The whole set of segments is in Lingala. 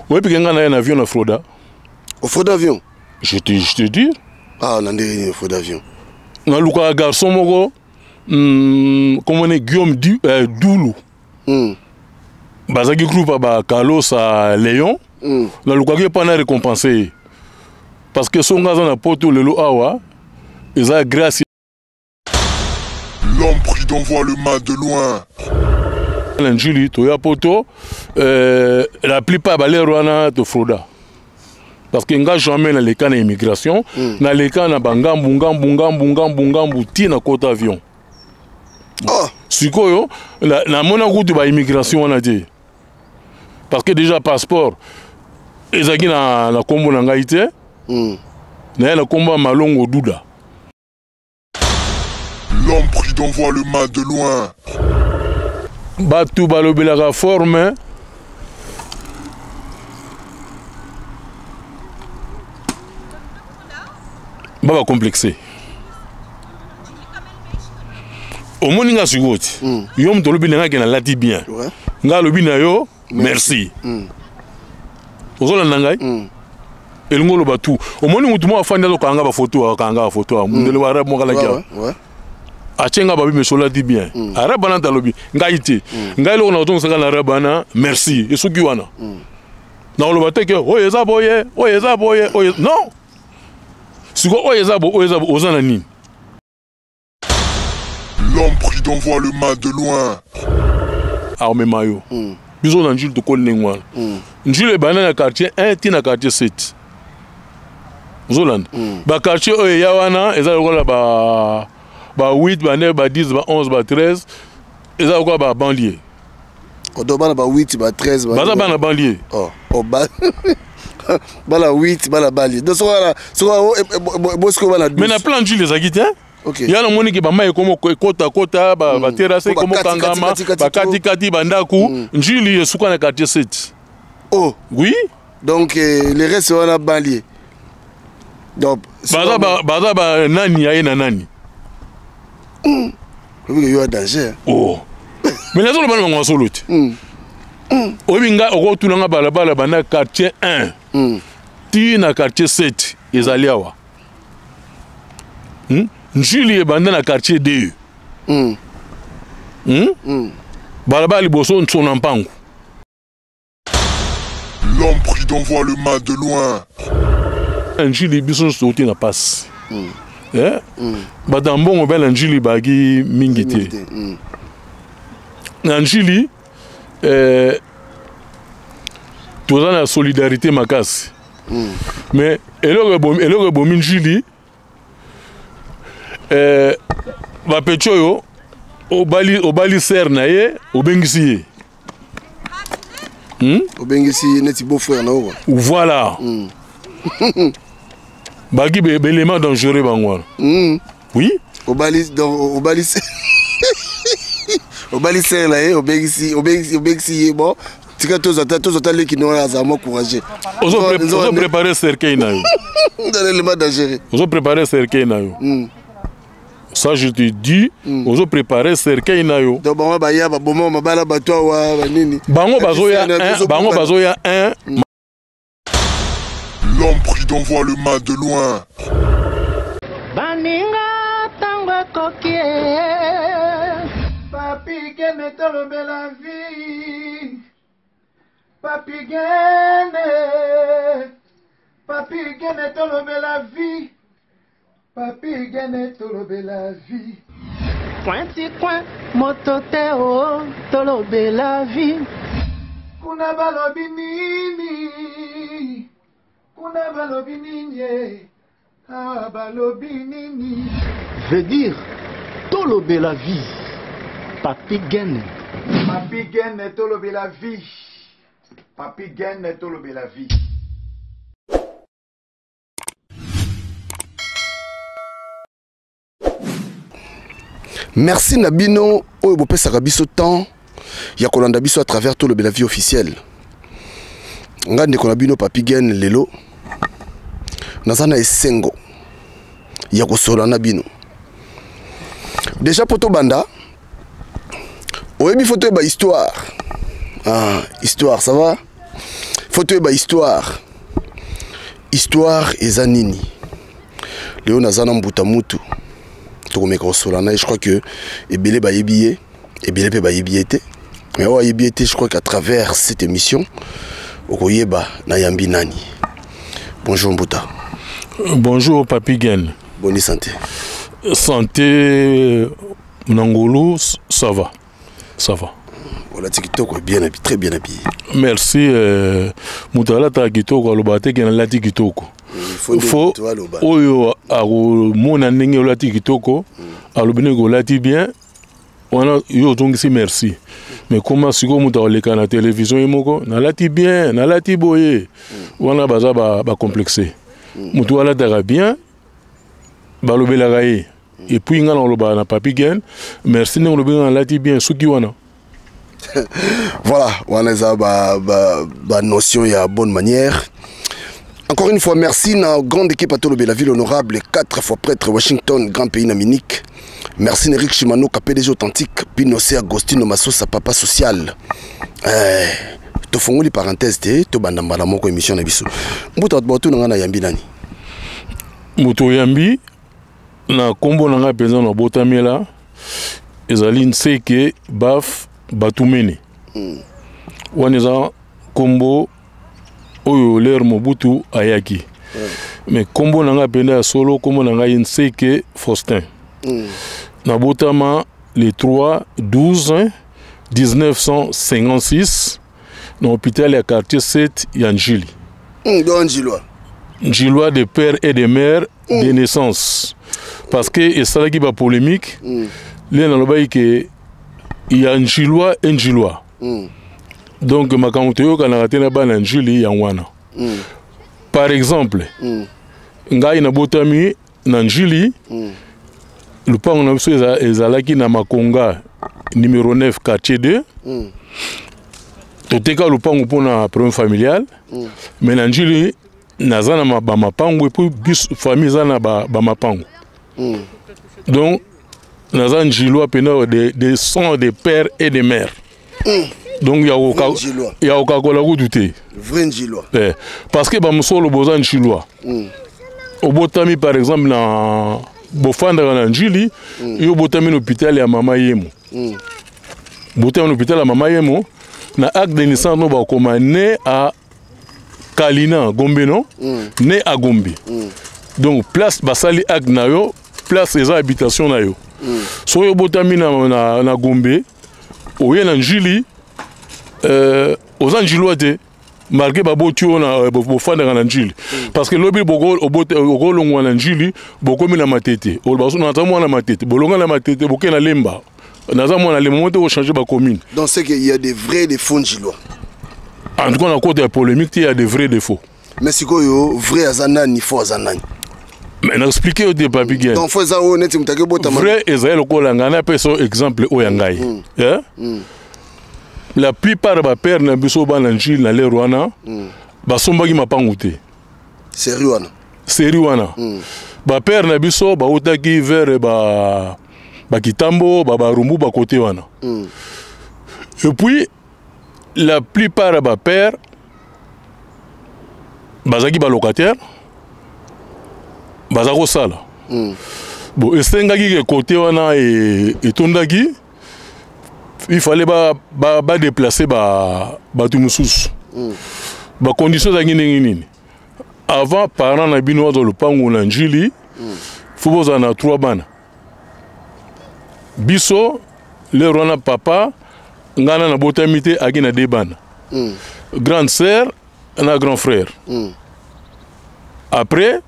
Oyebi ke ngai naye na avion na froda. Ofroda avion? Je te dis. Ah, na ndenge nini ofroda avion? Nalukaka garçon moko, komone Guillaume Dulu. Bazalaki groupe ya Bakalosa Léon. Nalukaki ye mpo na récompense ye, parce que so nga aza na poto lelo awa, eza grâce. L'homme prudent voit le mal de loin. Na Njili toya poto, la plupart balere wana tofroda, parce que nga jamais naleka na immigration. Naleka na bangambu, ngambu, ngambu, ngambu, ngambu, ti na kota avion. Oh. Sikoyo namona kutu baimmigration wana te, parce que déjà passeport ezalaki na nkombo na ngai te. Naye na nkombo ya Malongo Duda. L'homme prudent voit le mal de loin. Bato balobelaka forme. Ba bacomplexe. Omoni nga sikoyo ti yo moto olobi na nga ke nalati bien. Nga alobi na yo merci. Ozolanda ngai? Elingi oloba tu omoni motu moko afandi, azokanga bafoto, akanga bafoto, mundele wa arabe moko alaki awa, atie nga babi meso, olati bien. Arabe wana alobi ngai te, ngai eloko na kozongisaka na arabe wana merci. Esoki wana nakoloba te ke oyo eza boye, oyo eza boye, oyo non. Sikoyo oyo eza boye, oyo eza boye, oza na nini? L'homme prudent voit le mal de loin. Aomema yo. Biso na Njili tokoli ndenge wana. Njili ebanda na quartier 1 ti na quartier 7. Ozolanda baquartier oyo eya wana eza lokola ba 8, ba 9, ba 10, ba 11, ba 13, eza lokola ba banlieue. Odo bana ba 8, ba 13? Baza bana banlieue. Oh, bana 8, bana banlieue. Donc soko soko bosiko bana 12. Mais na plan Njili ezalaki te. Ya namoni ke bamai ekomo ekotakota, baterrasse Po ekomo bakati, kangama, kati, kati, bakatikati bandako. Njili esuka na quartier 7. Oh. Oui. Donc le reste wana banlieue. Donc baza ba nani aye na nani. Oyebi yo ya danger. Oh, mais nazoloba na bango masolo te. Oyebi nga okotuna nga balabala banda quartier 1 ti na quartier 7 ezali awa. Njili ebanda na quartier 2. Balabala liboso ntsona mpangu. L'homme prudent voit le mal de loin. Njili biso nyonso touti na pasi. Eh? Bato ya mbongo mpe na Njili bayaki mingi te. Na Njili toza na solidarité makasi. Mais eloko ebomi Njili, bapeti oyo obali sœur na ye, obengisi ye. Obengisi ye neti beau frère na yo quoi. Voilà. Baki baélément dangereux bango wana. Oui. Obali, donc obali sœur na ye, obengisi ye. Bon, tika tozwa ta leki no wana azala mwa courageux. Ozo préparer cercueil na yo. Dans l'élément dangereux. Ozo préparer cercueil na yo. Ça, je te dis. Ozo préparer cercueil na yo. Donc bango baya baboma mabala bato awa banini. Bango bazoya un, bango bazoya un. L'homme prudent voit le mal de loin. Baninga, ntango ekoki e. Papi Gene, tolobela vie. Papi Gene, Papi Gene, tolobela vie. Papi Gene, tolobela vie. Coin ti coin, moto te o, tolobela vie. Kuna balobi nini? Kuna balobi nini ye? Ah, balobi nini? Veut dire tolobela vie, Papi Gene. Papi Gene, tolobela vie. Papi Gene, tolobela vie. Merci na bino oyo bopesaka biso temps ya kolanda biso à travers Tolobela vie officielle. Nga ndeko na bino Papi Gen, lelo naza na esengo ya kosola na bino. Déjà po tobanda, oyebi, faut toyeba histoire. Ah, histoire, ça va. Faut toyeba histoire. Histoire eza nini? Lelo naza na mbuta mutu, tokomeka kosola na ye. Je crois que ebele bayebi ye, ebele mpe bayebi ye te. Mais oyo ayebi ye te, je crois qu'à travers cette émission okoyeba nayambi nani. Bonjour mbuta. Bonjour Papi Gen. Boni santé? Santé na ngolu, ça va, ça va. Olati kitoko, bien habillé, très bien habillé. Merci. Moto alataka kitoko alobaka te ke nalati kitoko. Fo oyo akomona ndenge olati kitoko, alobi ndenge olati bien wana, yo ozongisi merci. Mais koma sikoyo moto akoleka na télévision ye moko, nalati bien, nalati boye, wana baza bacomplexe. Moto alataka bien, balobelaka ye. Et puis nga na kolobaka na Papi Gen, merci ndenge olobi nga nalati bien, soki wana. Voilà, wana eza ba notion ya bonne manière. Encore une fois, merci na grande équipe à Tolobela Ville, honorable quatre fois prêtre Washington, grand pays na Munich. Merci Eric Shimano, PDG authentique, Pinocé Agostino Masosa, papa social. Tofongoli parenthèse te, tobanda mbala moko émission na biso. Mbuta, bato bato na nga, na yambi nani? Moto oyambi, na nkombo na ngai mpenza na botamela, ezali Nseke Baf Batumene. Wana eza nkombo oyo l'heure Mobutu ayaki. Mais nkombo na ngai mpenza ya solo, nkombo na ngai Nseke Faustin. Nabotama le 3 12 1956 na hôpital ya quartier 7 ya Njili. Donc Njilwa. Njilwa de père et de mère de naissance, parce que esalaki bapolémique le nalobaki ke ya Njilwa e Njilwa. Donc makambo toyokanaka te na bana Njili, yango wana. Par exemple, ngai nabotami na Njili. Lupango na biso ezalaki na Makonga numéro 9, quartier 2. Toteka lupango mpona problème familial. Mais na Njili naza na bamapango, et puis biso famille eza na bamapango. Donc naza Njilwa mpena de sang de père et de mère. Donc ya kokakola kutu te. Vrai Njilwa. Eh, parce que bamosolo boza Njilwa. Obotami par exemple na, bofandaka na Njili. Yo obotami na hôpital ya Mama Yemo. Botami na hôpital ya Mama Yemo, na acte de naissance no bakoma né à Kalina, Gombe, non? Né à Gombe. Donc place basali acte na yo, place eza habitation na yo. Soki obotami na Gombe, oye na Njili, oza Njilwa te malgré baboti oyo na bofandaka na Njili. Parce que lobi okolongwa na Njili, bokomi na Matete, oloba so naza mwana Matete, bolonga na Matete, boke na Lemba, naza mwana Lemba, mo te kochange bacommune. Donc c'est qu'il y a des vrais, des faux Njilois. En tout cas, na kota ya polémique te, il y a des vrais, des faux. Mais sikoyo vrai aza nani, faux aza nani? Mais na expliqué yo te, Papi Gen. Donc faux eza oyo neti moto akebotama. Vrai ezali lokola ngai, napesa yo exemple oyo ya ngai. Eh? La plupart ya bapère na biso bana Njili na l'heure wana basombaki mapangu te. Série wana. Série wana, bapère na biso bautaki vers ba bakitambo, babarumbu, bakote wana. Et puis la plupart ya bapère bazalaki balocataire, baza kosala. Bon, esengaki ke kote wana etondaki, il fallait badéplacer ba, bato mosusu. Bacondition ezalaki ndenge nini? Avant parent na bino azwa lopango na Njili, fo bozala na trois bana. Biso l'heure wana, papa ngai na nabotami te, aki na deux bana, grande sœur na grand frère. Après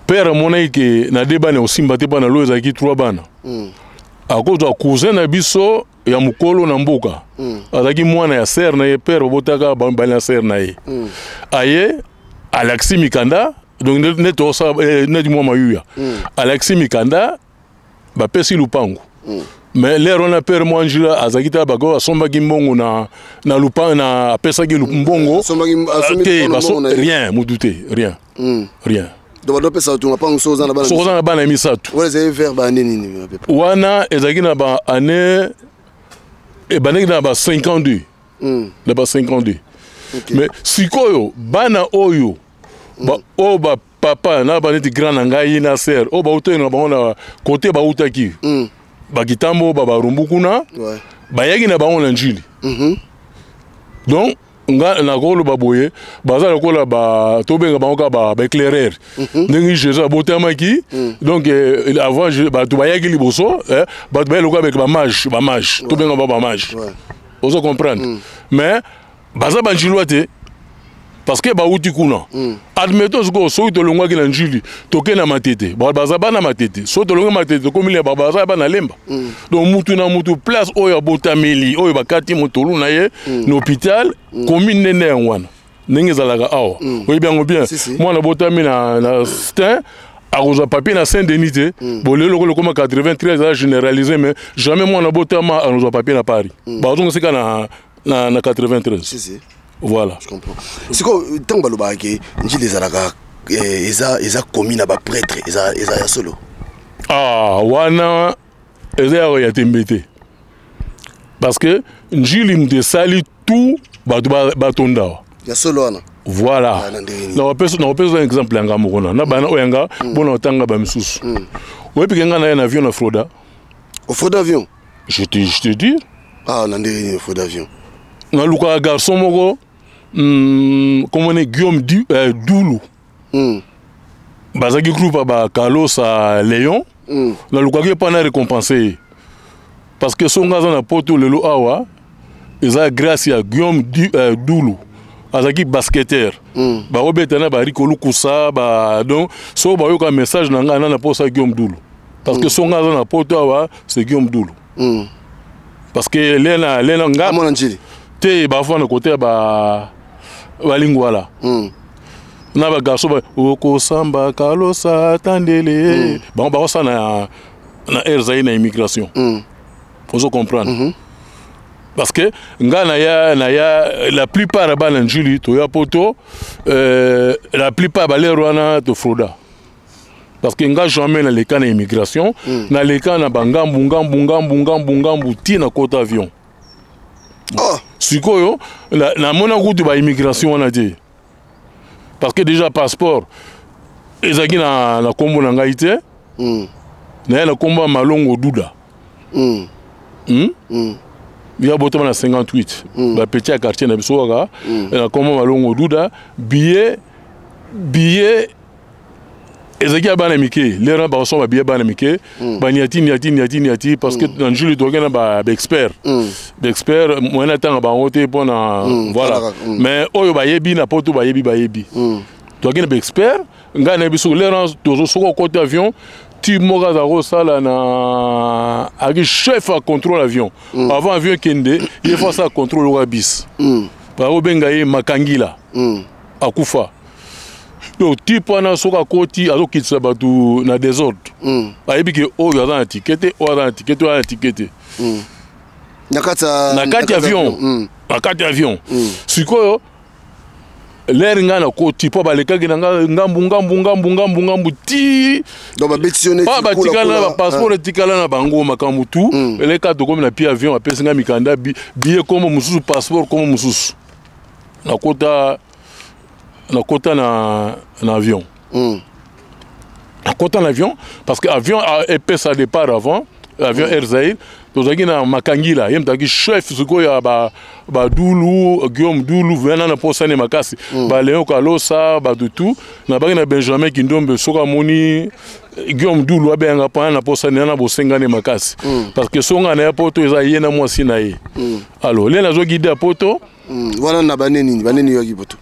père amonaki ke na deux bana osimba te, bana lo ezalaki trois bana. Akozwa cousin na biso ya mokolo na mboka, azalaki mwana ya sœur na ye, père babotaka bana ya sœur na ye. Aye alakisi mikanda, donc neti osala neti mwa mayuya, alakisi mikanda, bapesi lupango. Mais l'heure wana père mwa Njila azalaki te, bako asombaki mbongo na lupango na apesaki mbongo. Asombi te. lupango mbongo na ye. Rien, mutu te, rien, rien. Donc badopesa bato mapango so oza na bana. Soki oza na bana ya misato. Wana ezali vers baannée nini à peu près? Wana ezalaki na ba année ebandaki na ba 52. Na ba 52. Mais sikoyo bana oyo oyo bapapa na baneti grand na ngai na sere oyo bautaki na bango na kote bautaki bakitambo babarumbu kuna, bayaki na bango na Njili. Donc nga nakoloba boye, baza lokola tobenga bango kaka baéclaireur, ndenge Jésus abotamaki. Donc avant bato bayaki liboso, bato bayaki lokola bamages, bamages, tobenga bango bamages, ozo comprendre? Mais baza banjilwa te parce que bauti kuna. Admettons sikoyo soki tolongwaki na Njili, toke na Matete, baza bana Matete. Soki tolongwi Matete, tokomi Lemba, baza bana Lemba. Donc mutu na mutu, place oyo abotameli, oyo bakati motolu na ye na hôpital, commune nene yango wana, ndenge ezalaka awa, oyebi yango bien. Mwana botami na Stein akozwa papier na Saint Denis te. Bon, lelo lokola ekoma 93, eza généralisé, mais jamais mwana botama akozwa papier na Paris. Bazonga sika na 93. Si, si. Voilà. Je comprends. Sikoyo ntango balobaka ke Njili ezalaka eza komi na baprêtre, eza ya solo? Ah, wana eza ya tembe te, parce que Njili moto esali tout bato batonda awa. Ya solo wana? Voilà. Ah, na ndenge nini? Nakopesa exemple yanga moko na bana oyo yanga mpona otanga bamisusu. Oyebike nga na ye na avion na froda. Ofraude avion? Je te dis. Ah, na ndenge nini ofraude avion? Nalukaka garçon moko, komone Guillaume Dulu. Bazalaki groupe ya bakalosa Léon. Nalukaki ye mpo na récompense ye, parce que songo aza na poto lelo awa, eza grâce ya Guillaume Dulu. Azalaki basketteur, bakobeta na bariko lukusa ba. Donc soki bayoka message na ngai, na posa Guillaume Dulu, parce que songo aza na poto awa, c'est Guillaume Dulu. Parce que lena lena nga Amona Njili? Te, bafanda kote ya ba balingwala na bagarçon ba okosamba kalosa tandele. Bango bakosala na air zai na immigration. Ozo comprendre? Parce que nga na ya la plupart ya bana Njili toya poto, la plupart balere wana tofroda, parce que nga jamais naleka na immigration. Naleka na bangambu ngambu ngambu ngambu ngambu ti na kota avion. Oh. Sikoyo namona kutu baimmigration wana te, parce que déjà passeport ezalaki na nkombo na ngai te. Naye na nkombo ya Malongo Duda. Ya botama na 58. Bapeti ya quartier na biso kaka na nkombo ya Malongo Duda. Billet ezalaki ya bana mike. Lero na bakosomba babillet bana mike, baniati niati niati niati, parce que na Njuli tokoki na baexpert. Baexpert moyen atanga bango te mpona voilà. Kaka, Mais oyo bayebi na poto, bayebi, bayebi. Tokoki na baexpert. Ngai nayebi soki lero tozo soki okoti avion ti moko aza kosala na aki chef ya contrôle avion. Avant avion ekende, ye fo asala contrôle oyo bis. Bakobenga ye Makangila. Akufa. Donc type wana soki akoti, azokitisa bato na désordre. Ayebi ke oyo aza na ticket te, oyo aza na ticket te, oyo aza na ticket te. Na kati ya Na kati ya avion. Na kati ya avion. Sikoyo lere ngai nakoti, mpo balekaki na nga ngambu ngambu ngambu ngambu ngambu ti Donc babetisi yo neti pa batikala na kula. Bapasseport etikala na bango, makambo tu. Eleka tokomi na pi avion, apesi ngai mikanda, billet kombo mosusu, passeport kombo mosusu. Nakota na avion. Nakota na avion parce que avion epesa départ avant avion Air Zaire. Tozalaki na Makangila, ye moto azalaki chef sikoyo ya badulu, Guillaume Dulu vena na posani makasi, baleon Kalosa, bato tu nabaki na Benjamin Kindombe. Soki amoni Guillaume Dulu, abenganga mpona na posani na bosengani makasi, parce que so ngai na ye poto, eza ye na mwasi na ye. Alors le nazwaki ide ya poto. Wana na baneni baneni yoki poto?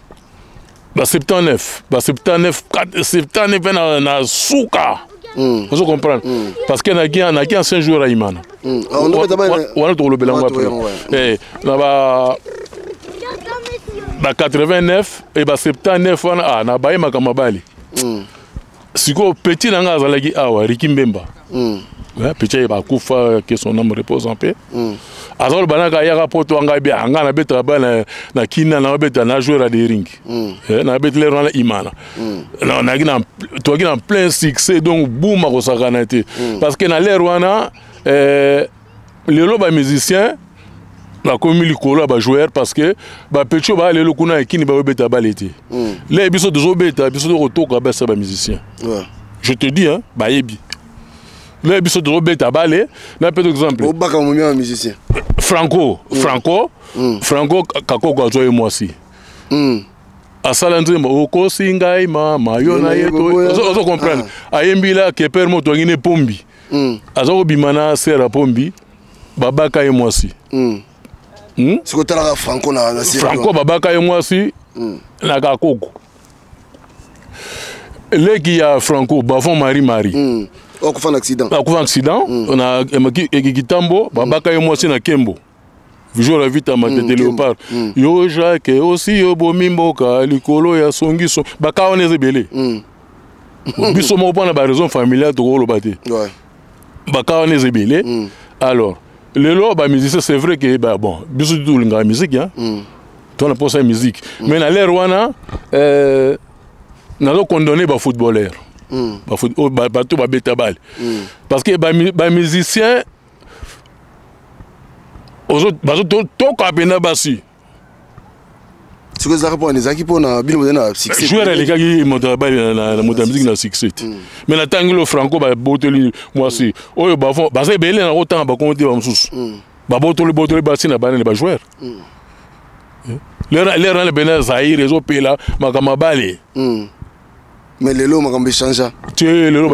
Ba 79, ba 79, 79 mpe na suka. Ozo comprendre? Parce que naki ancien joueur ya Imana. Ah, on obeta wana tokolobela yango Wana après. tokoyango, ouais. Na ba 89 e ba 79 wana, ah, na baye makambo mabali. Sikoyo petit na nga azalaki awa, Riki Mbemba. Petit aye bakufa, que son âme repose en paix. Aza koloba naka ayaka poto, anga bi anga nabetaka ba na kina, nabeta na joueur ya Daring. Nabeti lero wana Imana. Nayaki na toyaki na plein succès, donc boum, akosakana te, parce que na lere wana, lelo bamusicien Nakomi likolo ya bajoueur parce que bapetits oyo baya lelo kuna ekini, bayobeta bale te. Le biso tozobeta, biso tokotoka basa bamusicien. Je te dis, hein, bayebi le biso tozobeta bale. Na pe exemple. Obaka momi ya musicien. Franco, Franco, Franco Kakoko azwa ye mwasi. Asala nzembo "Okosi ngai mama yo na ye". Ozo comprendre? Ayembila keper moto angine pombi. Aza kobima na sera pombi, babaka ye mwasi. Soki otalaka Franco na Franco, babaka ye mwasi na Kakoko. Leki ya Franco, Bavon Marie Marie. Akufa na accident. Akufa accident na Kitambo. Babaka ye mwasi na Kembo, jour ya Vita Matete Léopard. Yo Jacques osi obomi mboka likolo ya songiso. Baka wana eza ebele. Biso moko, mpona baraison familiale, tokoloba te. Baka wana eza ebele. Alors lelo bamusicien, c'est vrai que ba, bon, biso tolingaka musique, hein? Tona mposa ya musique, mais na l'heure wana nazocondamner bafootballeur, bato babeta bale, parce que bamusicien bazotoka mpenza basi. Sikoyo ezalaka mpona, ezalaki mpona bino bozali na succès. Joueur alekaki moto ya bale na moto ya musique na succès te. Mais natangi lo Franco, babotoli mwasi oyo bavon, baza ebele na kotanga bakongo te. Bamosusu babotoli botoli basi na banene, bajoueur. L'heure wana pena Zaire ezopela makambo abale. Mais lelo makambo echangea. Te, lelo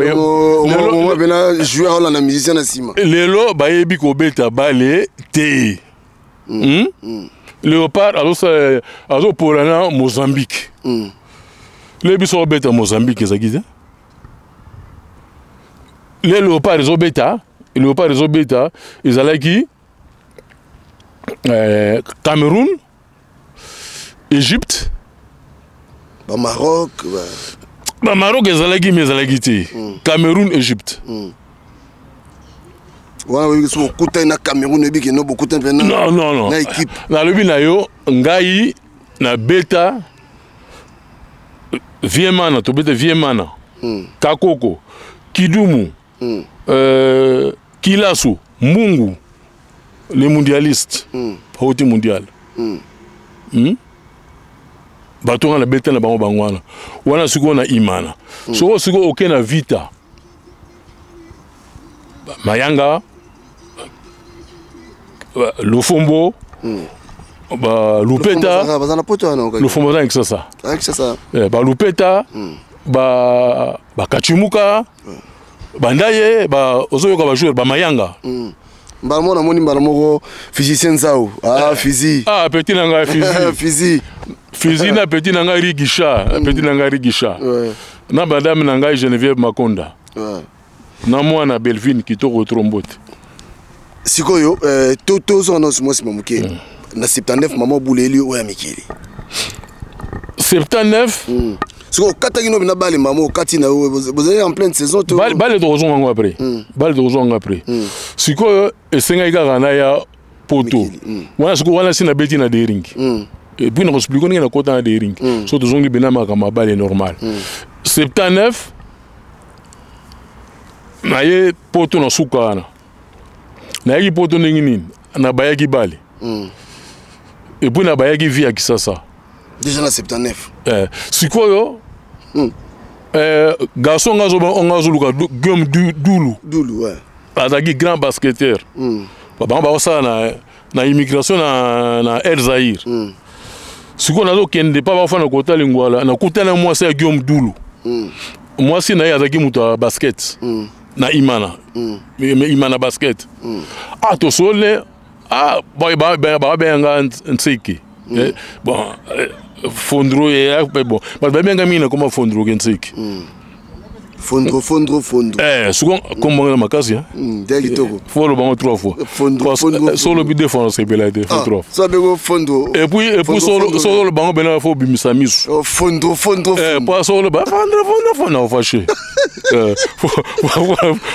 pena joueur olanda musicien na nsima. Lelo bayebi kobeta bale te. Léopard azosala, azopola na Mozambique. Le biso obeta Mozambique ezalaki te. Le Léopard ezobeta, Léopard ezobeta, ezalaki Cameroun, Égypte. Bamaroc. Bamaroc ezalaki, mais ezalaki te. Cameroun, Égypte. Wana oyebi soki okutani na Cameroun, oyebi keno bokutani mpe. Non, non, non. Na équipe. Nalobi na yo, ngai nabeta Viemana, tobeta Viemana, Kakoko, Kidumu, Kilasu, Mbungu, les mondialistes, bauti mondial. Bato wana nabeta na bango, bango wana wana. Sikoyo na Imana, sikoyo sikoyo oke na Vita, Mayanga, Lofombo, ba Lupeta. Baza na Poto wana. Lofombo aza na Kisasa. Kisasa. Ba Lupeta, ba Bakachimuka, bandaye ba, ozoyoka bajoueur bamayanga. Mbala moko namoni, mbala moko physicien Nzau, ah, Fizi. Ah, petit na ngai Fizi. Fizi. Fizi na petit na ngai Rigisha, petit na ngai Rigisha, na madame na ngai Geneviève Makonda, na mwana Belvine kitoko trombote. Sikoyo tozonga nyonso mwa nsima moke. Na 79, mama obuleli oyo ya mikili. 79. Sikoyo okataki no na bale, mama okati na yo, bozali en pleine saison to? Bale tokozonga yango après, bale tokozonga yango après. Sikoyo esengaki kaka na ya Poto wana. Sikoyo wana si nabeti na Daring, et puis nakoexpliquer ndenge nakota na Daring. So tozongi bena makambo ya bale normal. 79, naye Poto na suka wana. Nayaki Poto ndenge nini? Nabayaki bale et puis nabayaki vie ya Kisasa. Déjà na 79? Sikoyo garçon nga azoluka, Guillaume Dulu. Dulu, ouais. Azalaki grand basketteur. Bango bakosala na immigration na Air Zaire. Sikoyo nazokende mpa bafana kota Lingwala, nakutana mwasi ya Guillaume Dulu. Mwasi na ye azalaki moto ya basket na Imana, mais Imana basket. Ah, tosole, ah, babenga Ntseki. Bon, Fondro, bon, bato babenga mingi nakoma Fondro ke Ntseki. Fondro, Fondro, Fondro. Siko kombo na makasi. Nde kitoko. Faut oloba ngo trois fois. Fondro, Fondro. So olobi deux fois, nasepela te. Faut trois fois. So abengo Fondro. Et puis so oloba ngo bena, faut obimisa miso. Fondro, Fondro. Po so oloba "Fondro, Fondro, Fondro", ofâcher.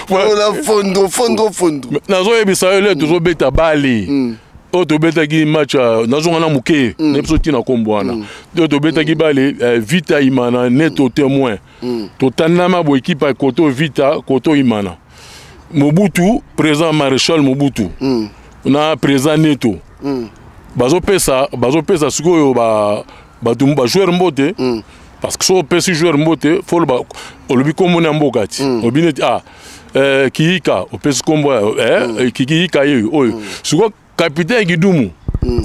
Ola Fondro, Fondro, Fondro. Nazoyebisa yo, le tozobeta bale oyo tobetaki match, nazonga na moke na biso ntina nkombo wana oyo tobetaki bale, Vita Imana, Neto témoin. Totandama bo équipe ya koto Vita, koto Imana. Mobutu, président maréchal Mobutu na président Neto. Bazopesa sikoyo bato, bajoueur mbote, parce que soki opesi joueur mbote, fo oloba, olobi nkombo na mboka ti olobi neti kiyika, opesi nkombo kiyika ye oyo. Sikoyo capitaine Kidumu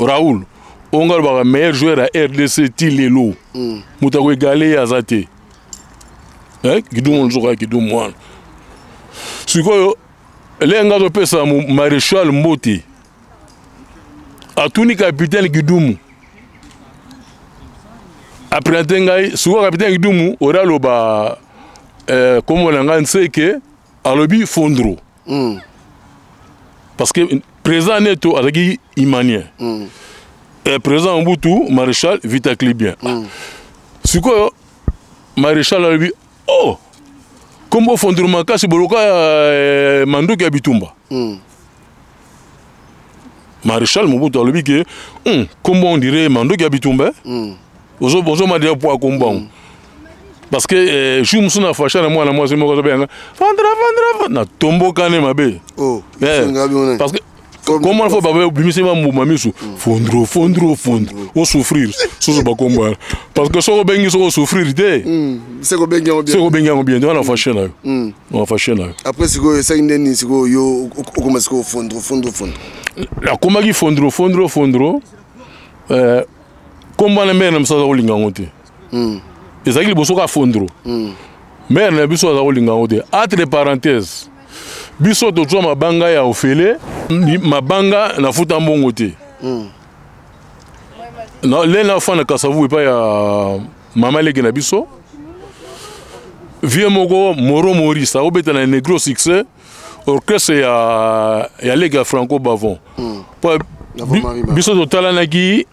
Raoul, oyo nga alobaka meilleur joueur ya RDC ti lelo, moto akoégaler ye aza te. Kidumu nzoka ya Kidumu wana. Sikoyo le nga azopesa maréchal mbote, atuni capitaine Kidumu aprésenter ngai. Sikoyo capitaine Kidumu ori aloba kombo na ngai Nseke, alobi Fondro, parce que président Neto azalaki imanien, président Mobutu, maréchal Vita Clubien. Sikoyo maréchal alobi: "Oh, kombo Fondro makasi boloka mandoki ya bitumba." Maréchal Mobutu alobi ke kombo on dirait mandoki ya bitumba, eh? Ozomandela po akombo yango, parce que jour mosusu na fasha na mwana mwasi moko azobenga Fandra, Fandra, na tombokane mabe. Oh, parce que comment fo babe bimisi bambuma misu Fondro, Fondro, Fondro, osouffrir soso bakombo wana, parce que soki obengi, soki osouffrir te. Seko obengi yango bien. Soki obengi yango bien te, wana fashe na yo, wana fashe na yo. Après sikoyo esali ndeni? Sikoyo yo okoma sikoyo Fondro, Fondro, Fondro? Nakomaki Fondro, Fondro, Fondro. Kombo wana, mère na biso aza kolinga yango te. Ezalaki liboso ka Fondro, mère na biso aza kolinga yango te. Entre parenthèse, biso tozwa mabanga ya ofele, mabanga nafuta mbongo te. Le nafa na Kasavu epai ya mama leki na biso, vieux moko Moro Maurice akobeta na Negro Succès, orchestre ya leki ya Franco Bavon. Po biso totalanaki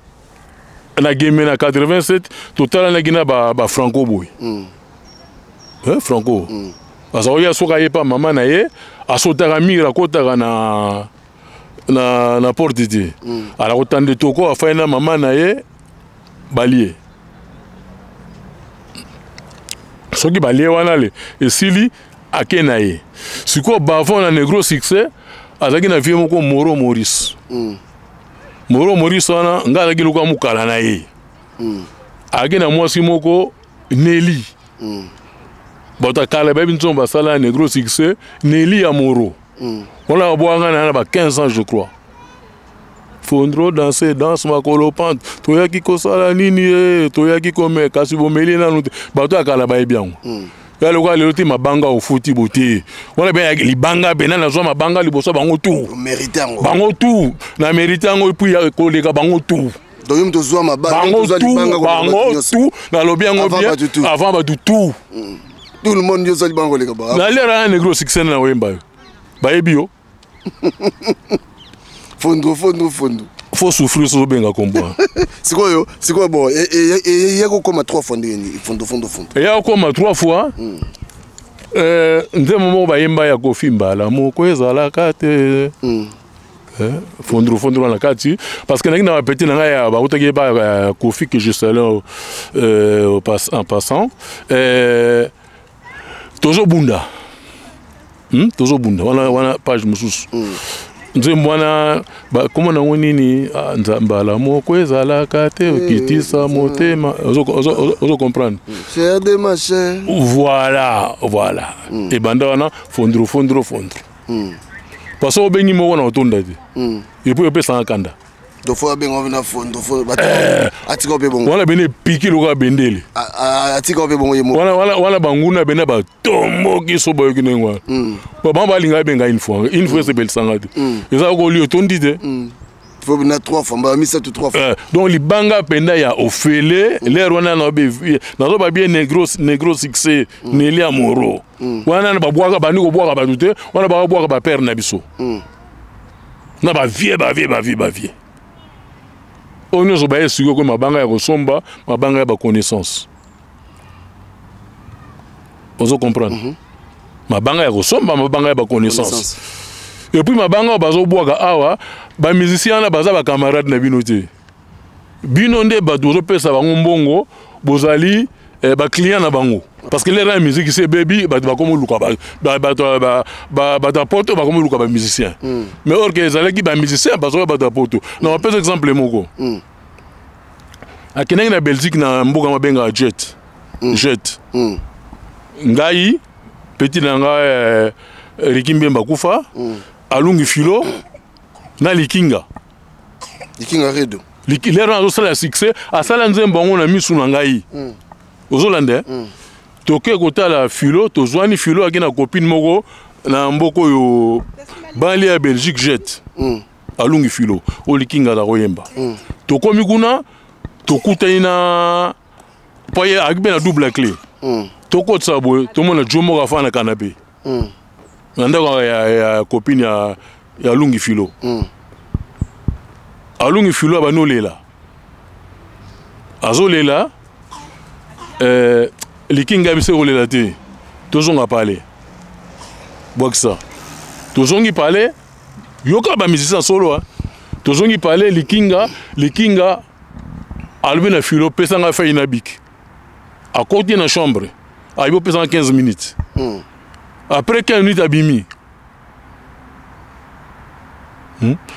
na Gembe na 87, totalanaki na bafranco boye. Franco aza koya, soki aye pa mama na ye, asotaka mire, akotaka na porte te. Ala kotanda etoko, afai na mama na ye, balie. Soki balie wana, le esili, ake na ye. Sikoyo Bavon na Negro Succès azalaki na vieux moko Moro Maurice. Moro Maurice wana, ngai azalaki lokola mokala na ye. Azalaki na mwasi moko Neli. Bato ya kala bayebi nzongo basala ya Negro Succès, Neli ya Moro. Wana babwaka ngai na ba 15 ans, je crois. Fondro danse, danse makolo pante, toyaki kosala nini? E toyaki kome, kasi bomeli nanu te. Bato ya kala bayebi yango. Ya lokola lelo te, mabanga ofuti bote wana mpe libanga pena nazwa mabanga liboso ya bango tu. Mérite yango. Bango tu na mérite yango, et puis koleka bango tu. Donc yo moto ozwa mabanga? Bango tu, bango tu, nalobi yango bien, avant bato tu. Tout le monde, nyonso libanga koleka. Naliaka na Negro Succès na oyemba yo, bayebi yo. Fondo, Fondo, Fondo. Faut souffrir soki obenga kombo. Sikoyo bon, eya kokóma trois fois ndenge nini, Fondo, Fondo, Fondo? Eya kokóma trois fois. Nzembo moko bayemba ya Kofi, mbala moko ezalaka te. Fondro, Fondro na kati, parce que nangi na bapeti na ngai ya bautaki yeba Kofi, que je salue en passant. Tozobunda, Tozobunda wana page mosusu. Nzembo wana kombo nango nini? Nzambala moko ezalaka te, okitisa motema, ozo comprendre? Chair de ma chair. Voilà. Ebanda wana Fondro, Fondro, Fondro, parce que obengi moko na otonda te, et puis opesanga kanda. Donc fo abenga na Fondo, fo atika mpe bongo. Wana bene epiki lokola bendele. Atika mpe bongo ye moko. Wana banguna bene batomboki so bayoki ndenge wana. Bango balinga abenga une fois, une fois esepelisanga te, eza kolia otondi te. Fo na trois fois, mbala misato, trois fois. Donc libanga mpenza ya ofele lere wana nazoba bien Negro Succès, Neli ya Moro wana, babwaka, bandi kobwaka bato te, wana bakabwaka bapère na biso na bavieux, bavieux, bavieux, bavieux oyo nyonso baye. Sikoyo koyo mabanga ya kosomba, mabanga ya baconnaissance, ozo comprendre? Mabanga ya kosomba, mabanga ya baconnaissance, et puis mabanga oyo bazobwaka awa, bamusicien wana baza bacamarade na bino te. Bino nde bato bozopesa bango mbongo, bozali baclient na bango. Parce que l'heure ya musique se ebebi, bato bakomi oluka bato ya poto, bakomi oluka bamusicien. Mais or ke ezalaki bamusicien bazoka bato ya poto. Na bapesa exemple moko. Akendaki na Belgique, na mboka babengaka Jet Jet. Ngai, petit na ngai Riki Mbemba kufa. Alungi Filo na Likinga. Likinga Redo. Lero azosala succès, asala nzembo yango na misu na ngai. Ozolanda? Toke kotala Filo, tozwani. Filo aki na copine moko na mboka oyo bali ya Belgique, Jet. Alungi Filo oyo Likinga aza koyemba. Tokomi kuna, tokutani na po ye aki mpe na double clé. Tokotisa boye, tomona jo moko afanda na canapé na ndako ya copine ya Alungi Filo. Alungi Filo abandi olela, azolela. Likinga biso kolela te, tozonga pale, bwakisa. Tozongi pale, yoka bamusicien solo. Tozongi pale, Likinga alobi na Filo: "Pesanga feuille na bic." Akoti na chambre, ayebi opesanga 15 minutes. Après 15 minutes abimi.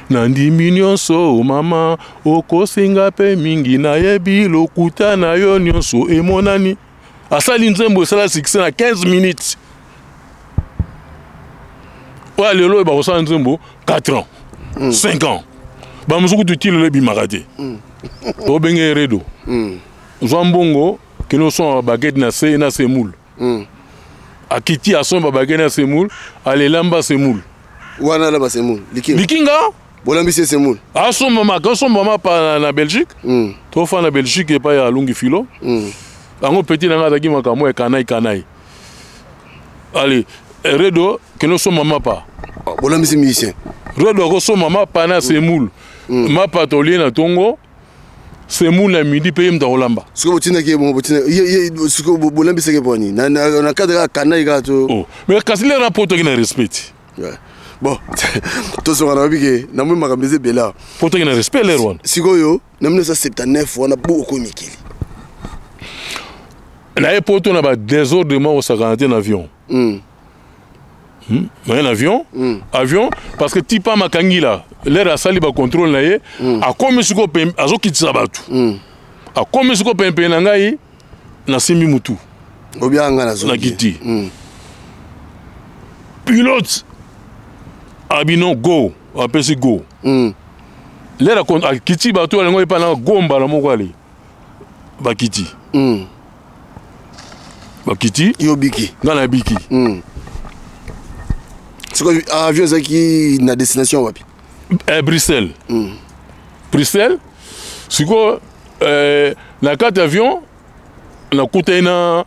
Nandimi nyonso mama, okosenga mpe mingi, nayebi lokuta na yo nyonso emonani. Asali nzembo, esala succès na 15 minutes. Oyo lelo oyo bakosala nzembo 4 ans, 5 ans, bamosusu kutu ti lelo ebimaka te. Tobenge Redo: "Zwa mbongo, kende osomba baguette na se na semoule." Akiti, asomba baguette na semoule, alelamba semoule. Wana alamba semoule, Likinga? Likinga. Bolambisi ye semoule? Asomba maka, asomba mapa na Belgique. Tofa na Belgique epai ya Alungi Filo. Yango petit na nga azalaki makambo ya kanai kanai. Ale Redo, kende osomba mapa. Bolambisi musicien? Redo akosomba mapa na semoule. Mapa tolie na ntongo, semoule na midi, mpe ye moto akolamba. Sikoyo botindaki ye bongo, sikoyo bolambisaki ye poni na cadre kaka kanai kaka to? Oh. Mais kasi lera po toki na respect. Ouais. Bon, tozonga na babi ke namoni makambo eza ebele awa. Po toki na respect lere wana. Sikoyo na 1979 wana bo okomi mikili? Naye poto na badésordre moko osakana te na avion. Naye na avion. Avion, parce que tipa makangi la lere asali bacontrôle na ye. Akomi sikoyo, azokitisa bato. Akomi sikoyo pembeni na ngai, nasimbi mutu. Obianga nga nazo. Nakiti. Pilote abino go, apesi go. Lere akiti bato, alingo epa na go mbala moko, ale bakiti. Bakiti. Yo biki? Nga na biki. Sikoyo avion ezalaki na destination wapi? Bruxelles. Bruxelles. Sikoyo na kati avion nakutani na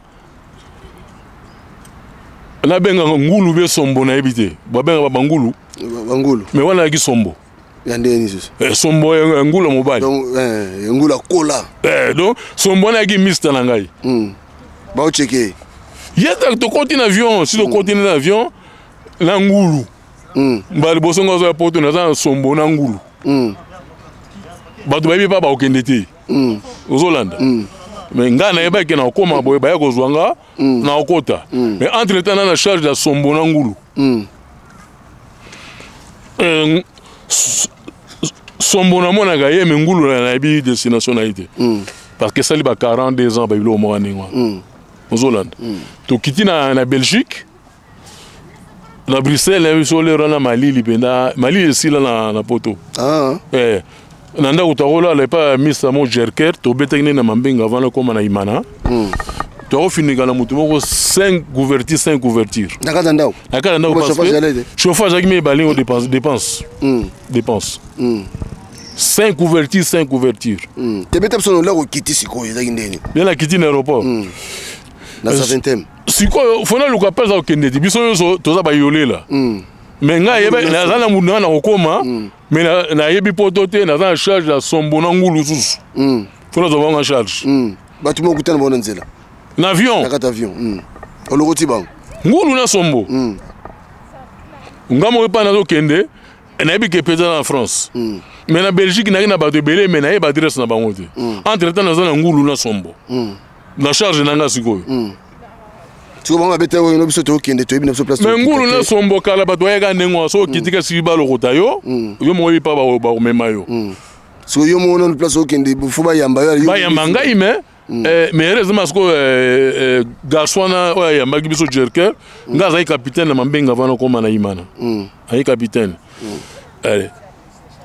nabengaka ngulu be sombo, nayebi te, babengaka bangulu. Bangulu. Mais wana ayaki sombo. Ya ndenge nini susu? Sombo ya ngulu ya mobali. Donc ngulu akola. Donc sombo wana ayaki mista na ngai. Baocheke. Ye tokoti na avion, si tokoti na avion na ngulu. Mbala liboso nga azoya poto, naza na sombo na ngulu. Bato bayebi mpa bakokende te. Ozolanda? Mais ngai nayebaki na kokóma boye, baya kozwa nga na kokota. Mais entre temps na charge ya sombo na ngulu. Sombo namonaka ye, me ngulu nayebi destination na ye te. Parce que esali ba 42 ans, babiloko moko ndenge wana. Ozolanda? Tokiti na Belgique, na Bruxelles. Na biso lero na malili mpenza, malili esila na poto. Ah. Na ndako tokolala epai ya misa mo Jerker, tobetaki nde na mambenga avant nakóma na Imana. Tokofinika na motu moko 5 couverture, 5 couverture. Na kati ya ndako? Na kati ya ndako. Parce que chauffage azalaki mibale ngo dépense dépense. 5 couverture, 5 couverture. Tebeta biso na olako, okiti sikoyo, ezalaki ndeni? Nde nakiti na aéroport. Na 20e. Sikoyo fona luka mpe aza kokende te, biso nyonso toza bayolela. Mais ngai naza na mundu na kokóma, mais nayebi poto te, naza na charge ya sombo na ngulu susu. Fo nazwa bango en charge. Bato moko kutana bango na nzela? Na avion. Na kati avion olokoti bango? Ngulu na sombo. Nga moko epai nazokende, nayebi ke mpenza na France, mais na Belgique nayaki na bato ebele, mais nayeba adresse na bango te. Entre temps naza na ngulu na sombo na charge na nga sikoyo. Sikoyo bango babeta oyo, biso tokende, toyebi na biso place. Mais ngulu na sombo kala, bato bayaka ndenge wana. Soki okitika, siki balokota yo, yo moko oyebi pa bakomema yo. Sikoyo yo moko nano, place okende, faut bayamba yo. Bayamba ngai, mais heureusement sikoyo garçon wana oyo ayambaki biso, jerker, ngai azalaki capitaine na Mambenga vana okóma na Imana, azalaki capitaine.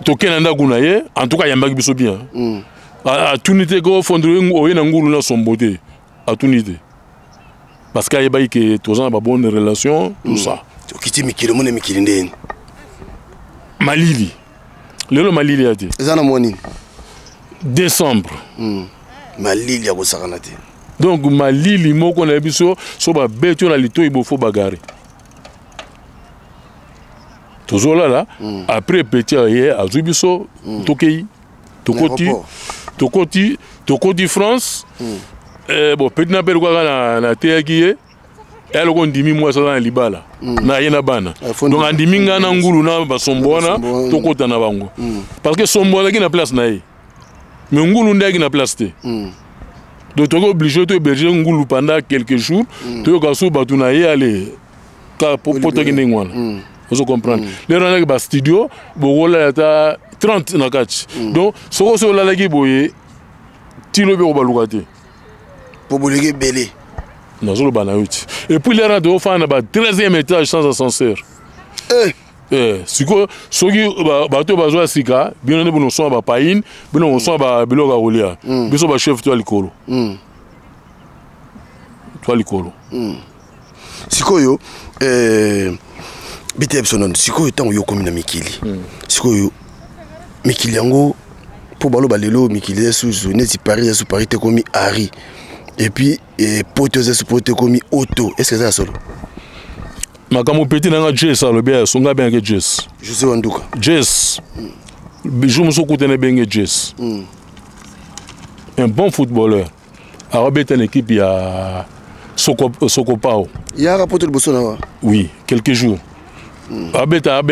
Tokende na ndako na ye. En tout cas ayambaki biso bien. Atuni te ko fondre oye na ngulu na sombo te, atuni te, parce que ayebaki ke toza na babonne relation, tout ça. Okiti mikili, omona mikili ndeni? Malili, lelo malili ya te. Eza na mwa nini? Décembre. Malili ya kosakana te. Donc malili moko na biso, so babeti yo na litoi, bofo bagare tozolala. Après petit ye azwi biso, tokei, tokoti, tokoti France. Bon, petit na mpe lokwaka nateyaki ye, eloko ndimi mwasi aza na libala na ye na bana. Donc andimi ngai na ngulu na basombo wana, tokota na bango, parce que sombo azalaki na place na ye, mais ngulu nde ayaki na place te. Donc toki obligé to héberger ngulu pendant quelques jours, toyoka so bato na ye ale kaka po toki ndenge wana. Ozo comprendre, lero anaki bastudio, bokolala ata 30 na kati. Donc soko osi olalaki boye, ti lobi okobaluka te. Po boleki ebele. Nazoloba na yo ti. Et puis lero tofanda na ba 13e étage sans ascenseur. Eh, sikoyo soki bato oyo bazwa sika, bino nde bonosomba bapaine, bino bosomba biloko ya kolia. Biso bachef to ya likolo, to ya likolo. Sikoyo biteya biso nano sikoyo, ntango yo okomi na mikili, sikoyo mikili yango, mpo baloba lelo mikili eza susu neti Paris, eza su Paris te, ekomi Ari, et puis poto eza su poto, ekomi auto. Est ce que eza ya solo? Makambo petit nanga Jes alobi ya so, ngai abengaki Jes. José Wanduka. Jes, jour mosusu okutana, ebenge Jes, un bon footballeur, akobeta na équipe ya Sokopao. Yaka poto liboso na wa? Oui, quelques jours. Abeta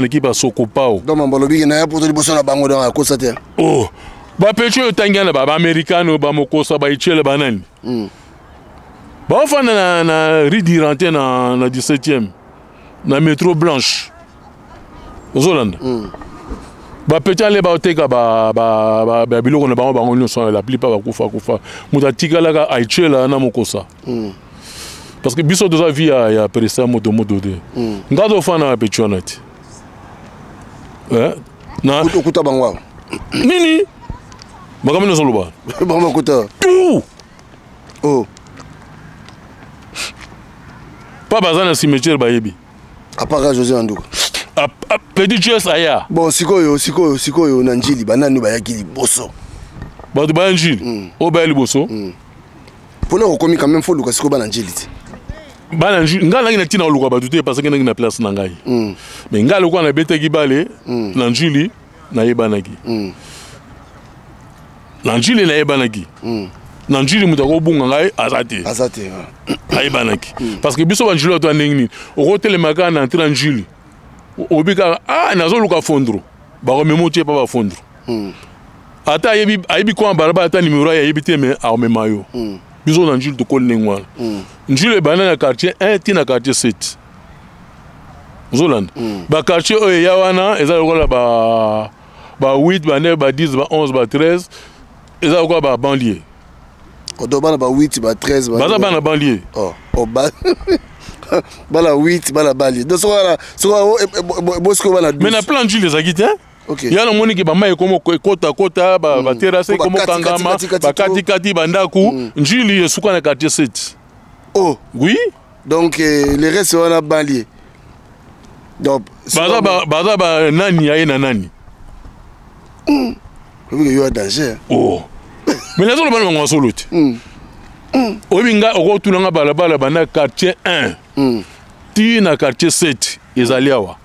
na équipe ya Sokopao. Donc mambo alobiki na ya poto liboso na bango, donc akosa te. Oh, bapetits oyo otangi wana, baaméricain, bamokosa, baitiele, banani, baofanda na rue Durantin, na 17e, na métro blanche. Ozolanda, bapetits ale baoteka babiloko na bango, bango nyonso, la plupart bakufa kufa. Moto atikalaka aichela na mokosa, parce que biso toza vie ya presa moto moto te. Nga tofanda na bapetits wana te. Na okuta bango awa? Nini, makambo nyonso oloba. Bango bakuta? Tout. Oh. Pa baza na cimetière, bayebi. À part José Anduka? Petit Jes aya. Bon, sikoyo na Njili, banani bayaki liboso? Bato baya Njili, oyo baya liboso? Mpona okomi quand même, faut luka sikoyo bana Njili te. Bana Njili, ngai nangi na ntina koluka bato te, parce que nangi na place na ngai. Mais ngai lokola nabetaki bale na Njili, nayebanaki na Njili, nayebanaki na Njili, moto akobunga ngai aza te. Aza te. Ayebanaki, parce que biso banjili bato ya ndenge nini, okotelema kaka na entrée na Njili, oyebi kaka, ah, nazoluka fondro, bakomema otie pa bafondro. Ata ayebi, ayebi koma balabala, ata numero aye ayebi te, mais akomema yo. Biso na Njili tokoli ndenge wana. Njili ebanda na quartier 1 ti na quartier 7. Ozolanda, baquartier oyo eya wana eza lokola ba 8, ba 9, ba 10, ba 11, ba 13, eza lokola ba banlieue. Odo bana ba 8, ba 13? Baza bana banlieue. Oh, bana 8, bana banlieue. Donc soko soko bosiko bana 12. Mais na plan Njili ezalaki te. Ya namoniki bamai ekoma ekotakota, baterrasse ekoma okangama, bakatikati bandako. Njili esuka na quartier 7. Oh. Oui. Donc le reste wana banlieue. Donc baza ba nani aye na nani. Oyebi yo ya danger. Oh, mais nazoloba na bango masolo te. Oyebi nga, okotuna nga balabala banda quartier 1 ti na quartier 7 ezali awa.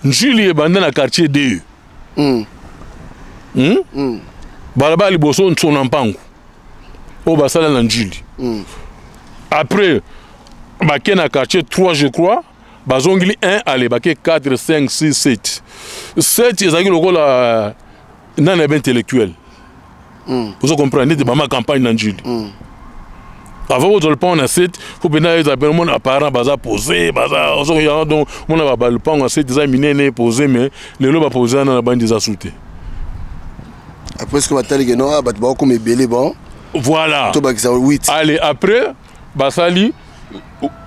Njili ebanda na quartier 2. Balabala liboso ntsona mpangu oyo basala na Njili. Après bake na quartier 3, je crois, bazongili 1, ale bake 4, 5, 6, 7. 7 ezalaki lokola nani, abe intellectuel. Ozo comprendre, neti bama campagne na Njili. Avant kozwa lopango na 7, fo mpenza eza pene, omona baparent baza pose, baza ozokoya. Donc omona balopango ya 7 eza minene, pose. Mais lelo bapose wana na bandi eza su te. Après ce que batali ke non, ah, bato bakokoma ebele, bon, voilà, tobakisa 8. Allez, après basali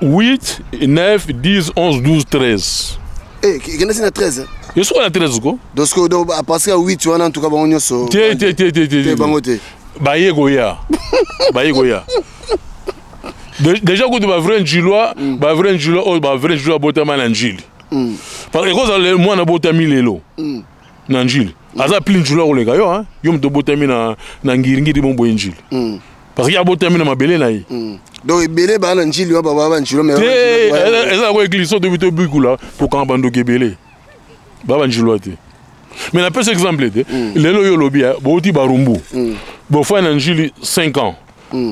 8, 9, 10, 11, 12, 13. Eh, kende si na 13. Esuka na 13 ko. Donc sikoyo, donc à partir ya 8 wana, en tout cas bango nyonso. Te, te, te, te, te. Te, bango te. Baye koya, baye koya déjà kutu bavrai Njilwa, bavrai Njilwa oyo, bavrai Njilwa abotama na Njili. Parce que ekozala mwana abotami lelo na Njili aza plus Njilwa koleka yo, hein? Yo moto obotami na Ngiringiri, mo boye Njili, parce que abotami na mabele na ye. Donc ebele baa na Njili wa baba banjilo. Te, eza yango église so tobi tobikula, tokanga bandoki ebele baa banjilwa te. Mais napesa exemple te. Lelo oyo olobi bouti Barumbu, bofai na Njili 5 ans,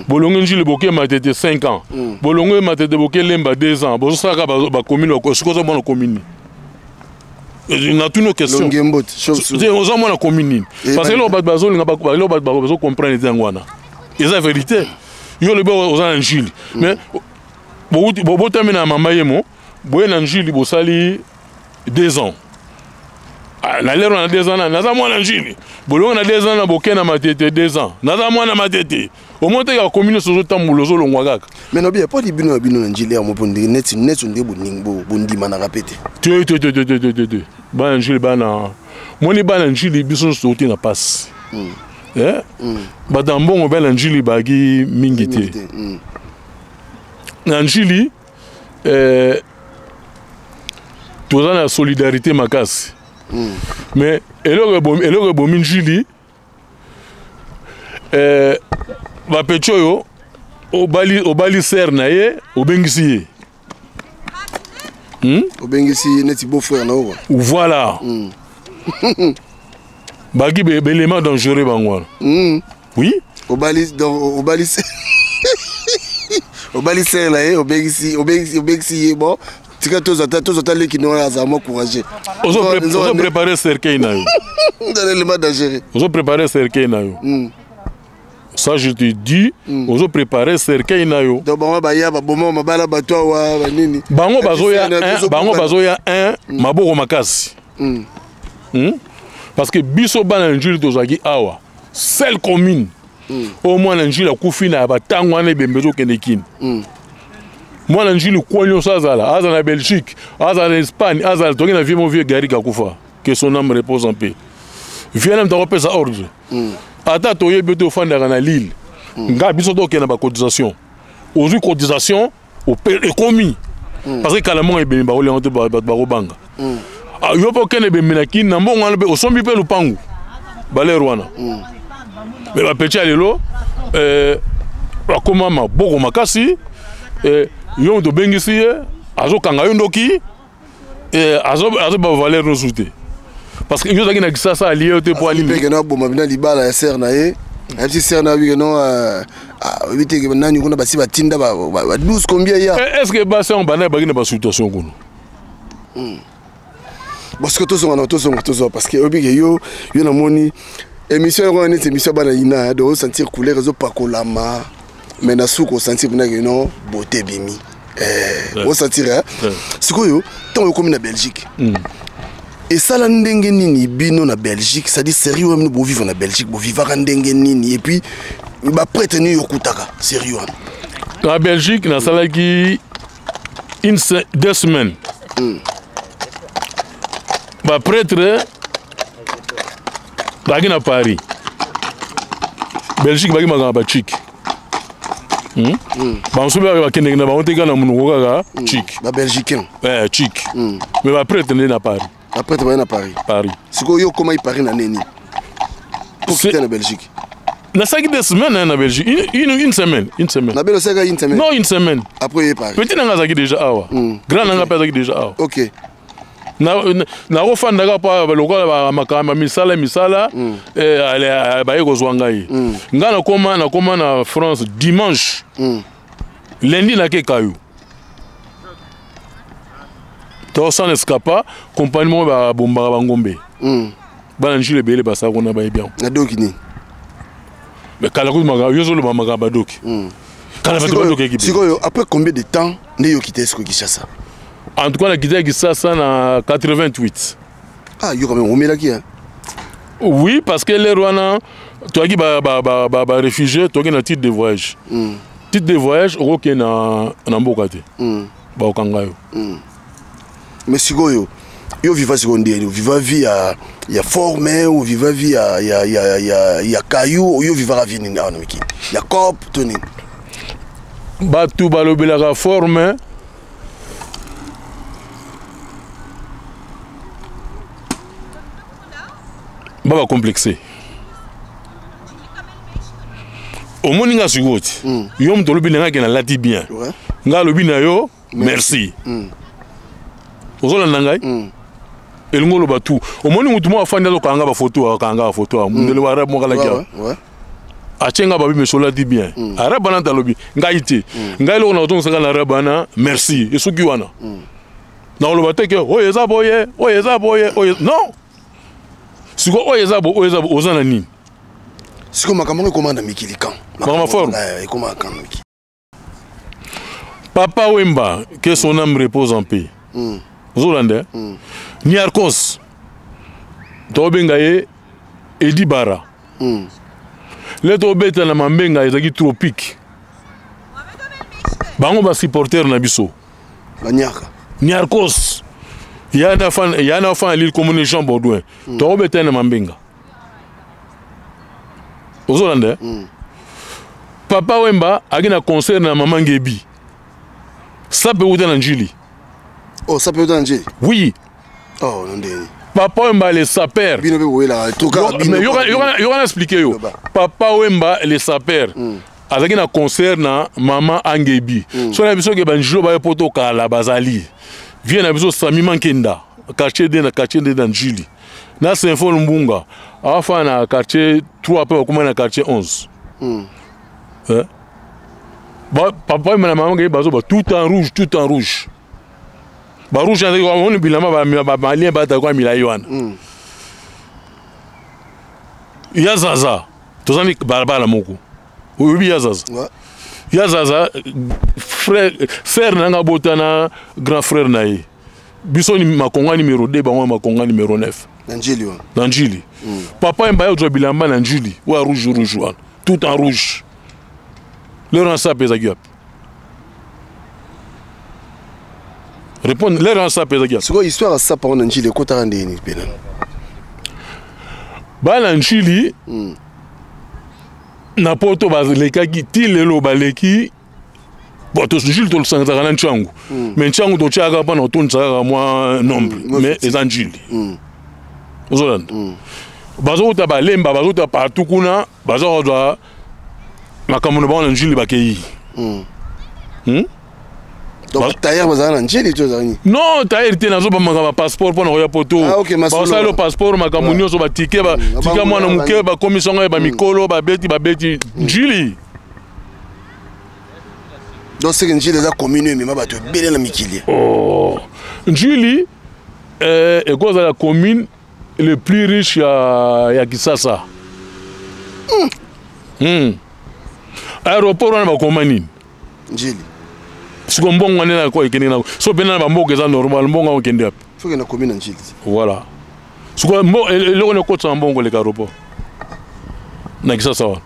bolongi Njili, boke Matete 5 ans, bolongi Matete, boke Lemba 2 ans, bozosalaka bacommune. Soki oza mwana commune nini? Natuni question, oza mwana commune nini? Parce que eloko bato bazolinga, eloko bato bazocomprendre te, yango wana eza vérité. Yo olobi oza na Njili, mais bobotami na mama ye mo boye na Njili, bosali 2 ans. Na lero na 2 ans naza mwana Njili. Bolongo na 2 ans na boke na Matete 2 ans, naza mwana Matete. Omoi te kaka commune nyonso ozotambola, ozolongwa kaka. Mais nobi po di bino na bino na Njili yango, mpo neti nde bondimanaka mpe te. Te, te, te, te, te, te, te, te. Bana Njili, bana moni, bana Njili, biso nyonso touti na pasi. Bato ya mbongo bana Njili baki mingi te na Njili. Toza na solidarité makasi. Mais eloko ebomi Njili, bapeti oyo obali sœur na ye, obengisi ye. Obengisi ye neti beau frère na yo. Voilà. Baki baélément dangereux bango wana. Oui. Obali, donc obali sœur na ye, obengisi ye. Bon, tika tozwa ta leki no wana azala mwa courageux. Ozo préparer cercueil na yo. Dans l'élément dangereux. Ozo préparer cercueil na yo. Ça, je te dis. Ozo préparer cercueil na yo. Donc bango baya baboma mabala bato awa banini. Bango bazoya un maboko makasi. Parce que biso bana Njili tozalaki awa seule commune oyo mwana Njili akufi na batango wana, ebembe ezokende kini. Mwana Njili kwa nyonso, azala na Belgique, azala na Espagne, azala toki na vieux mo, vieux Garik akufa, que son âme repose en paix. Vieux na moto akopesa ordre. Ata toyebi te, ofandaka na Lille, nga biso tokende na bacotisation, ozwi cotisation, ekomi. Parce que kala mbongo ebemi, bakolenga te, bato bakobanga. Yo mpe okende ebembe na Kini, na mbongo wana mpe osombi mpe lupangu balere wana. Mais bapeti ya lelo bakóma maboko makasi. Yo moto obengisi ye, azokanga yo ndoki, azoba valeur nyonso te, parce que yo ozalaki na Kisasa, alie yo te mpo alini. Mpe aboma bina libala ya sœur na ye, ayebisi sœur na ye bike non, oyebi te nani kuna basi batinda ba 12 combien ya. Est ce que basi yango banda baki na basituation kuna? Parce que tozonga na tozonga tozonga, parce que oyebi ke yo namoni émission yango neti émission bana ina, donc osentir couleur ezopakolama, mais na suka osentir mpena ke non, beauté ebimi, osentir. Sikoyo ntango okomi na Belgique, esala ndenge nini bino na Belgique? C'est-à-dire série wana, bino bovivre na Belgique, bovivaka ndenge nini? Et puis baprêtre nini okutaka série wana? Na Belgique nasalaki une 2 semaines. Baprêtre bazalaki na Paris, Belgique baki makambo bachike. Bamosusu mpe bakendeke na bango te, kaka na monoko kaka chike. Babelgicain? Chike. Mais baprêtre nde na Paris. Baprêtre baye na Paris? Paris. Sikoyo yo okomaki Paris na nini po kita na Belgique? Nasalaki 2 semaines, hein, na Belgique, une semaine, une semaine. Na Bele osalaki une semaine? Non, une semaine. Après oye Paris? Petit nanga azalaki déjà awa. Grand nanga mpe azalaki déjà awa. Nakofandaka mpo lokola makambo ya misala misala, baye kozwa ngai. Ngai nakoma na France dimanche, lundi nake Kayo, tosala escapa compagnie moko babombaka bangombe. Bana Njili ebele basala kuna, bayebi yango. Na doki nini? Mais kala kutu makambo yo ozoloba makambo badoki. Kala bato bandokeki. Sikoyo après combien de temps nde yo okita sikoyo Kinshasa? En tout cas nakitaki Kinshasa na 88. Ah, yo quand même omelaki hein? Oui, parce que l'heure wana toyaki baréfugié, toyaki na titre de voyage. Titre de voyage okokende na mboka te, bakokanga yo. Mais sikoyo yo viva sikoyo ndeni viva vie ya forme ou viva vie ya caillou? Yo vivaka vie nini awa na mikili, ya cop to nini? Bato balobelaka forme, ba bacomplexe. Omoni nga sikoyo ti yo moto olobi na nga ke nalati bien, nga alobi na yo merci. Ozolanda ngai, elingi oloba tu omoni motu moko afandi azokanga bafoto, akanga bafoto, mundele arabe moko alaki awa, atie nga babi meso olati bien. Arabe wana alobi ngai te, ngai eloko na kozongisaka na arabe wana merci, esoki wana nakoloba te ke oyo eza boye, oyo eza boye, oyo non. Sikoyo oyo eza boye, oyo eza boye, oza na nini? Sikoyo makambo yango ekoma na mikili kan? Makambo forme ekoma kan na mikili? Papa Wemba, que son âme repose en paix. Ozolanda? Niarcos, tobenga ye Edi Bara. Le tobeta na Mambenga ezalaki tropique. Bango ba supporter na biso. Banyaka. Niarcos. Ya na fan, ya na fan l'île commune Jean Baudouin. Tobeta na Mambenga. Ozolanda? Papa Wemba aki na concert na Mama Ngebi. Sape uta na Njili. Oh, sape uta na Njili? Oui. Oh, non ndeni. Papa Wemba les sapeurs. Bino pe boyela toka bino. Yoka na expliquer yo. Papa Wemba les sapeurs. Azaki na concert na Mama Angebi. So na biso ke banjilo ba poto kala bazali. Vient na biso Sami Mankenda, quartier D na quartier D na Njili. Na Saint-Paul Mbunga, afa na quartier 3 pe bakoma na quartier 11. Hein? Ba, papa na mama ngebi bazo ba tout en rouge, tout en rouge. Ba rouge on bilamba ba malien ba ta kwa milai wana. Ya Zaza, tozali balabala moko. Oyebi ya Zaza? Ouais. Ya Zaza, frère, frère na nga botana grand frère na ye. Biso ni makonga numéro 2, bango makonga numéro 9. Na Njili wana. Na Njili. Papa Wemba ya bilamba na Njili, wa rouge rouge wana. Tout en rouge. L'heure en sape ezaki wapi? Répondre, l'heure en sape ezaki wapi? Sikoyo histoire ya sapa wana Njili ekotaka ndeni pena? Bana Njili na poto balekaki ti lelo baleki. Bon, to Njili tosangisaka na Ntsangu. Mais Ntsangu totiaka mpona kotondisa kaka mwa nombre, mais eza Njili. Ozolanda? Bazouta balemba, bazouta partout kuna, baza kozwa makambo na bango na Njili bakei. Donc tailleur bazala na Njili to ezala nini? Non, tailleur te, nazobamaka bapasseport mpona koya poto. Ah, ok, masolo. Basala yo passeport, makambo nyonso, batike batika mwana moke, bakomisa ngai bamikolo, babeti babeti Njili. Donc seke Njili eza commune emema bato ebele na mikili. Oh. Njili ekozala commune le plus riche ya Kisasa. Aéroport wana bakoma nini? Njili. Siko mbongo wana na ko ekende na so pena na bamboka eza normal, mbongo okende wapi? Soki na commune na Njili. Voilà. Siko eloko na kotisa mbongo leka aéroport na Kisasa wana.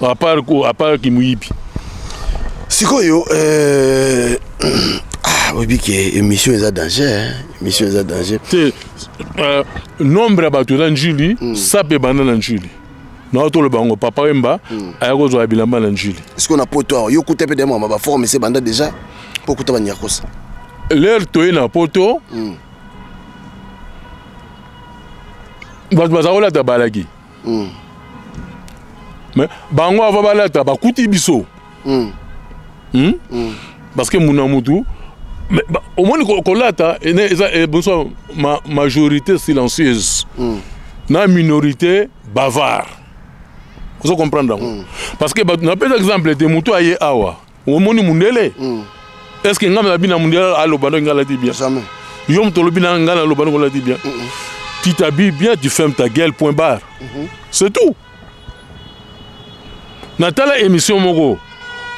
À part kimuyibi. Sikoyo ah, oyebi ke émission eza danger, hein? Émission eza danger. Te, nombre ya bato eza Njili, sape ebanda na Njili. Na toloba yango, Papa Wemba aya kozwa bilamba na Njili. Sikoyo na poto awa yo kuta mpe demama baforme ese ebanda déjà mpo kuta banyakosa? L'heure toye na poto, bato baza kolata balaki. Mais bango ava balata bakuti biso. Parce que muna mutu mais, ba, omoni kolata eza bonso majorité silencieuse na minorité bavard. Ozo comprendre yango? Parce que bato, napesa exemple te, motu aye awa, omoni mundele, est ce que ngai nabi na mundele aloba ndenge ngai alati bien? Jamais. Yo moto olobi na ngai naloba ndenge olati bien? Tu t'habilles bien, tu fermes ta gueule, point barre. C'est tout. Natala émission moko.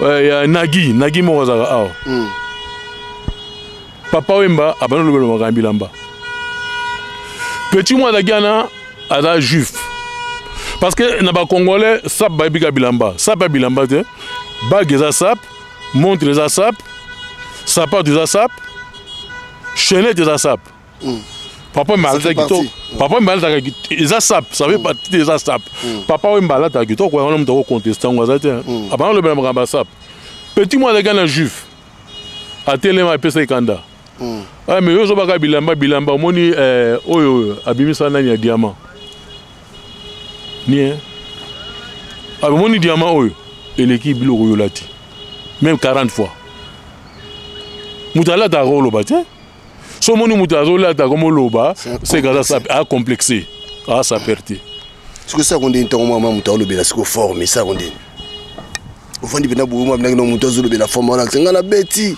ya Nagi, Nagi moko azalaka awa. Papa Wemba abandi olobela makambo bilamba. Petit moko azalaki wana, aza juif, parce que na bacongolais sape bayebi ka bilamba, sape ya bilamba te. Bague eza sape, montre eza sape, sapato eza sape, chaînette eza sape. Papa Wemba alataka kitoko, papa Wemba alataka, eza sape, ça veut pas dire eza sape. Papa Wemba alataka kitoko wana, moto akoconteste yango aza te. Abanda olobela makambo ya sape. Petit moko azalaki na juif, atelema, epesaki kanda. Ah, mais yo ozobaka bilamba, bilamba. Omoni oyo abimisa nani ya diamant ni omoni diamant oyo eleki biloko oyo olati même 40 fois. Moto alataka oloba te. So omoni moto azolata komoloba, seke aza acomplexe, aza te. Sikoyo sako ndeni ntango mwa moto alobela sikoyo forme, sako ndeni ofandi mpena boye, mwa binaki na moto azolobela forme wana, nga na beti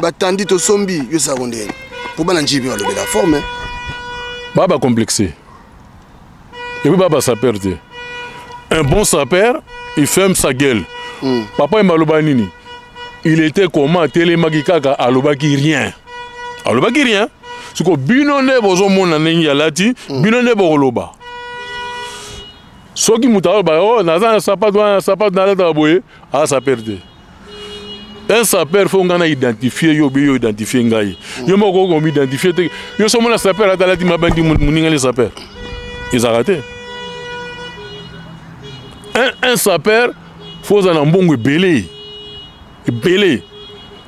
batandi tosombi yo, sako ndeni mpo bana njibi balobela forme? Baa bacomplexe et puis baa basapeur te. Un bon sapeur, il ferme sa gueule. Papa Wemba aloba nini? Il était comment? Atelemaki kaka, alobaki rien, alobaki rien. Siko bino nde bozomona ndenge alati, bino nde bokoloba. Soki moto aloba: "O naza na sapato wana, sapato nalataka boye", aza sapeur te. Un sapeur, faut ngai na identifie yo, obi yo identifie ngai. Yo moko okomi identifie te. Yo so omona sapeur ata alati mabandi, moningani sapeur ezalaka te. Un sapeur, faut ozala na mbongo ebele ebele.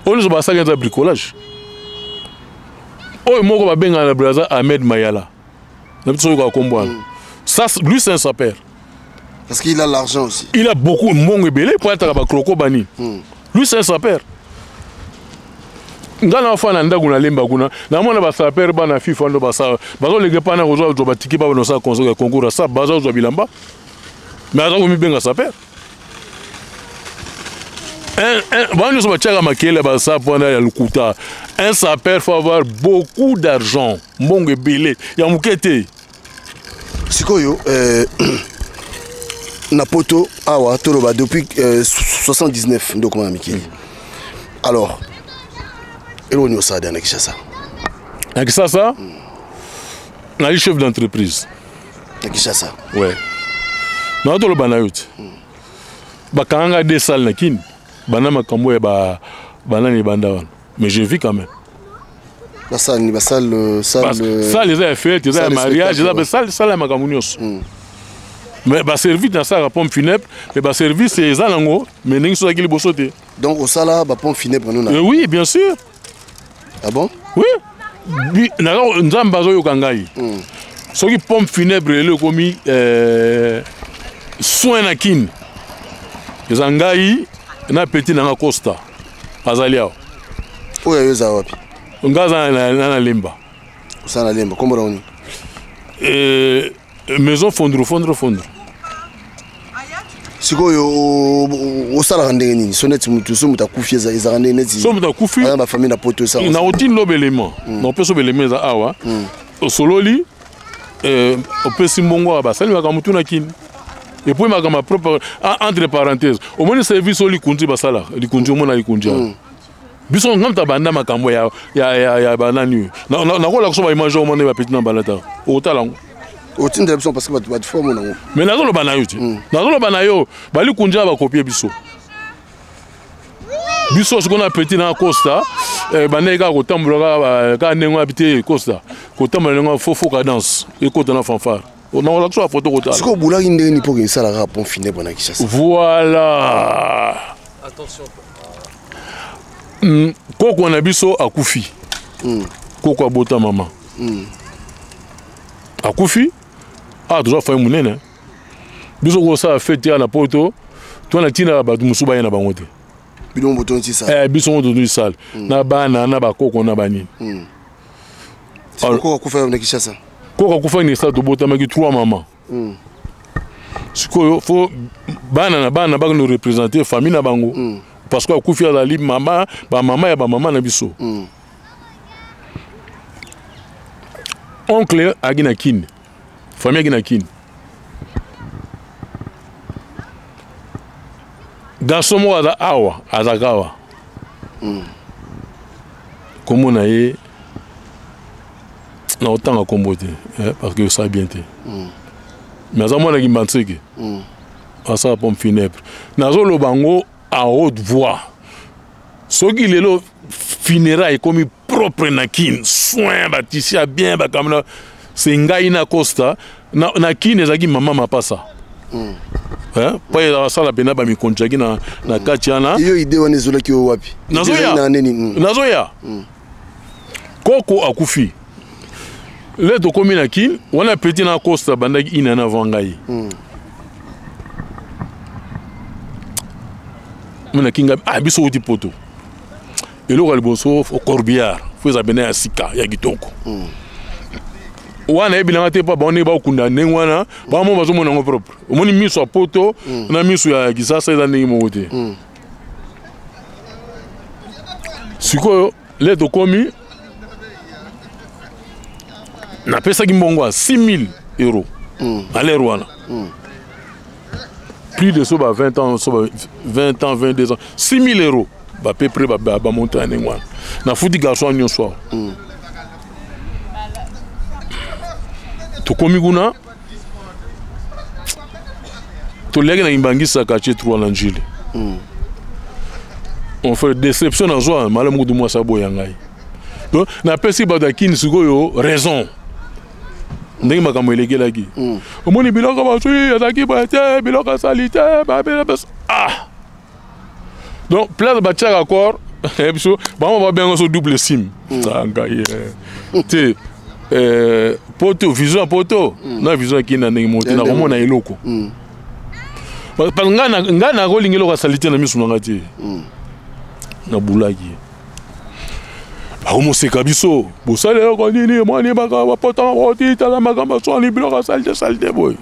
Oyo nyonso basalaki eza bricolage. Oyo moko babengaka na Braza, Ahmed Mayala, na biso oyoka kombo wana. Ça, lui, c'est un sapeur. Parce qu'il a l'argent aussi. Il a beaucoup mbongo ebele po ataka bacroco bani. Lui, c'est un sapeur. Nga na fa na ndako nalemba kuna, namona basapeur bana FIFA ndo basala, bazoleka mpa na kozwa zwa batiki ba banosala concours ya sape, bazozwa bilamba, mais aza komibenga sapeur. Bango nyonso batiaka makele ya basape wana ya lokuta. Un sapeur, faut avoir beaucoup d'argent, mbongo ebele, ya moke te. Sikoyo na poto awa, toloba depuis 79 nde okoma na mikili. Alors eloko nini osala na Kinshasa? Na Kinshasa, nali chef d'entreprise. Na Kinshasa? Ouais, naa toloba na yo te, bakanga nga deux salles na Kini, banda makambo ya banani ebanda wana, mais je vis quand même. Basale ni basale? Salle, salle eza ya fête, eza ya mariage, eza salle, salle ya makambo nyonso. Mais baservice nasalaka pompe funèbre, mais baservice eza nango, mais ndenge so ozalaki liboso te. Donc osala bapompe funèbre no? Na oui, bien sûr. Ah bon? Oui, Nzambe azoyoka ngai. Soki pompe funèbre lelo ekomi soin na Kini, eza ngai na petit nanga Costa azali awa. Oyo ayo eza wapi? Ngai aza na Lemba. Osala na Lemba, kombo na oni? Maison Fondro, Fondro, Fondro. Sikoyo osalaka ndenge nini? So neti mutu, so moto akufi, ezalaka ndenge neti? So moto akufi, aza bafamille na poto, esala? Na otindi loba elema, na opesi oba elema eza awa, osololi, opesi mbongo awa, basali makambo tuna Kini. Et puis makambo propre, entre parenthèse, omoni service oyo likunzi basalaka, likunzi, omona likunzi awa, biso nga moto abanda makambo ya banani oyo. Nakolaka so baimage, omona bapeti na balata, okotala yango. Otindela biso, parce que bato bato fo omona yango. Mais nazoloba na yo te, nazoloba na yo, balikunzi awa bakopie biso. Biso sikoyo na petit na Costa, bandaki kaka kotambola kaka ndenge wana te. Costa kotambola ndenge wana, fo cadence ekota na fanfare. Nakolaka so bafoto, kotala. Sikoyo obulaki ndenge nini mpo esalaka kaka pompe funèbre na Kinshasa? Voilà. Koko na biso akufi. Koko abota mama akufi. Awa toza famille monene. Biso kosala fête ya na poto to na ntina bato mosusu baye na bango te. Bino botondi sala? Eh, biso ngo totondi sala na bana na bakoko na banini. Koko akufa na Kinshasa? Koko akufa na esala tobotamaki, trois mama. Sikoyo fo bana na bana bakende représenter famille na bango, parce que akufi azali mama, bamama ya bamama na biso. Oncle ayaki na Kini, famille ayaki na Kini. Garçon moko aza awa, azalaka awa. Kombo na ye na otanga kombo te, eh, parce que osala bien te. Mais aza mwana Kimbanseke. Asala pompe funèbre. Nazoloba yango à haute voix. Soki lelo funérailles ekomi propre na Kin, soin batisi ya bien bakamna, c'est ngai na Costa na Kin ezalaki mama mapasa. Hein? Po asala pena ba mikonjaki na kati wana. Iyo idée wana ezolaki yo wapi? Nazoya. Na nini? Nazoya. Koko akufi. Le tokomi na Kin, wana petit na Costa bandaki ina na avant ngai. Mona kinga ah biso uti poto. Eloko ya liboso au corbillard, faut eza bena ya sika ya kitoko. Wana yebi nanga te pa baone ba kunda ndenge wana, ba mo bazo mona ngo propre. Omoni miso ya poto na miso ya Kisasa eza ndenge moko te. Sikoyo le tokomi napesaki mbongo ya 6000 euros à l'heure wana. Plus de so ba 20 ans, so ba 20 ans, 22 ans, 6000 euros. Ba peu près ba monter na ndenge wana. Nafuti garçon nyonso awa. Tokomi kuna, toliaki na Imbangisa quartier 3 na Njili. On fait déception na zwa malamu kutu mwasi aboya ngai. Donc napesi bato ya Kin sikoyo raison. Ndenge makambo elekelaki. Omoni biloko bazwi azalaki boye te, biloko asali te, ah! Donc place batiaka corps, biso bango babenga so double sim. Ah, ngai, te, poto, vision ya poto, na vision ya Kin na ndenge moko te, nakomona eloko. Parce que ngai nakolinga eloko asali te na miso na ngai te. Nabulaki. Bakomoseka biso, bosali eloko nini, moni baka bapota bakoti, tala makambo aswani, biloko asali te, asali te boye.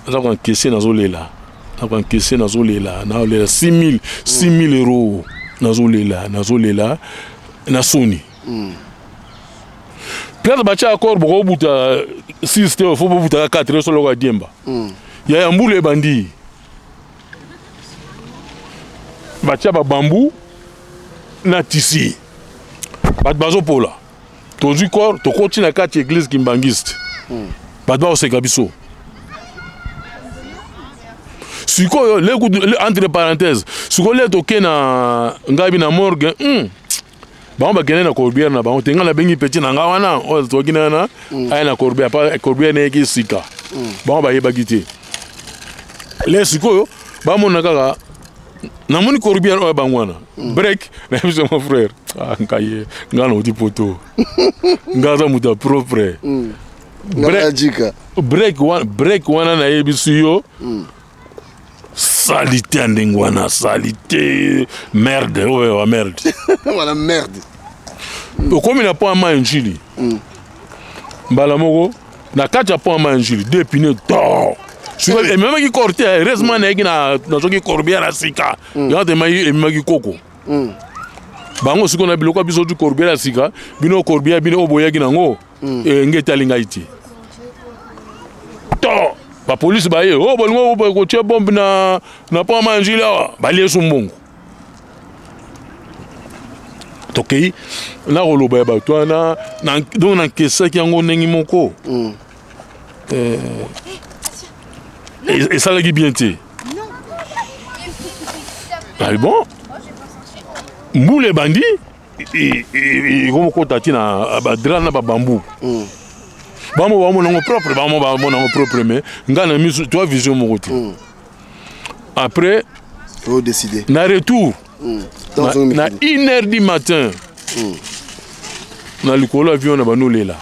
Naza koencaisser, nazolela. Naza koencaisser, nazolela. Nazolela 6000 euros. Nazolela, nazolela na soni. Place batia accord, bokobuta 6 te, faut bobuta 4 solo kwa diemba. Ya ya mbula ebandi. Batia ba bambu na tisi. Bato bazopola. Tozwi corps, tokoti na kati église kimbangiste. Bato bakoseka biso. Sikoyo, entre parenthèses, sikoyo le toke na ngabi na morgue, bango bakende na corbière na bango te, nga nabengi petit na nga wana, oyo toki na wana, aye na corbière, pa corbière na yeki sika. Bango bayebaki te. Le sikoyo, bamona kaka, namoni corbière oyo bango wana. Break, na biso mon frère. Ah, nkaye, nga na oti poto. Nga aza moto ya propre. Break, break wana, break wana nayebisi yo. Salité ya ndenge wana, salité, merde, oyo ya merde. Wana merde. Okomi na pont ya mai Njili. Mbala moko, na kati ya pont ya mai Njili, deux pneus d'or. Sikoyo, ememaki corps te, heureusement nayaki na, nazwaki corbière ya sika. Yango te ememaki koko. Bango sikoyo na biloko ya biso du corbière ya sika, bino corbière bino oyo boyaki nango, nge etali ngai te. To, ba police baye, oh, bolingo kotia bombe na pont ya mai Njili awa, balie so mbongo. Tokei na koloba ya bato wana, donc nankesaki yango ndenge moko. Esalaki bien te. Ah bon? Mbula ebandi, ekomokota ti na ba drap na ba bambou. Bango bamona yango propre, bango bamona yango propre, mais nga na miso, toi vision moko te. Après, Faut décider. Na retour, na une heure du matin, na likolo avion na banolela.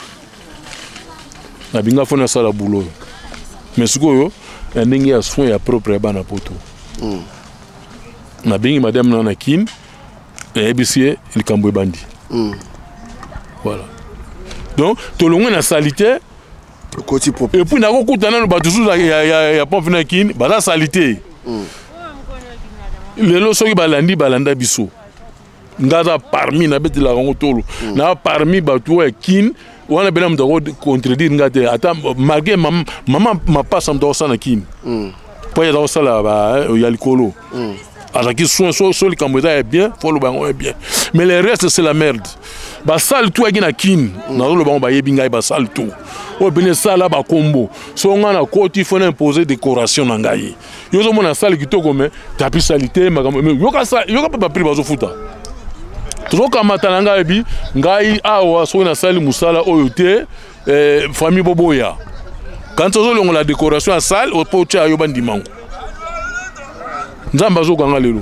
Na binga fona sala boulot. Mais sikoyo, na ndenge ya soin ya propre ya bana poto. Na bingi madame na na Kin, nayebisi ye likambo ebandi. Voilà. Donc, tolongwe na salité. Okoti propre. Et puis nakokuta nanu bato susu ya pompe na Kin, baza salité. Lelo soki balandi, balanda biso. Nga aza parmi, nabetelaka yango tolo. Na parmi bato oyo ya Kin, wana bena moto ako contredire nga te. Ata malgré mama mapasa moto akosala na Kin. Po ye aza kosala ba ya likolo. Azalaki soin, so likambo eza ya bien, faut oloba yango ya bien, mais le reste, c'est la merde. Basale tout ayaki na Kine, nazoloba yango, bayebi ngai. Basale tout oyo pene esala bakombo, so ngai nakoti, faut na impose décoration na ngai. Yo ozomona salle kitoko, mais tapis sali te, makambo. Yoka, yoka mpe baprix bazofuta. Tozokamata na ngai, yebi ngai awa, soki nasali mosala oyo te, famille boboya. Kanti ozolongola décoration ya salle mpo otya yo, bandimango. Nzambe azokanga lelo.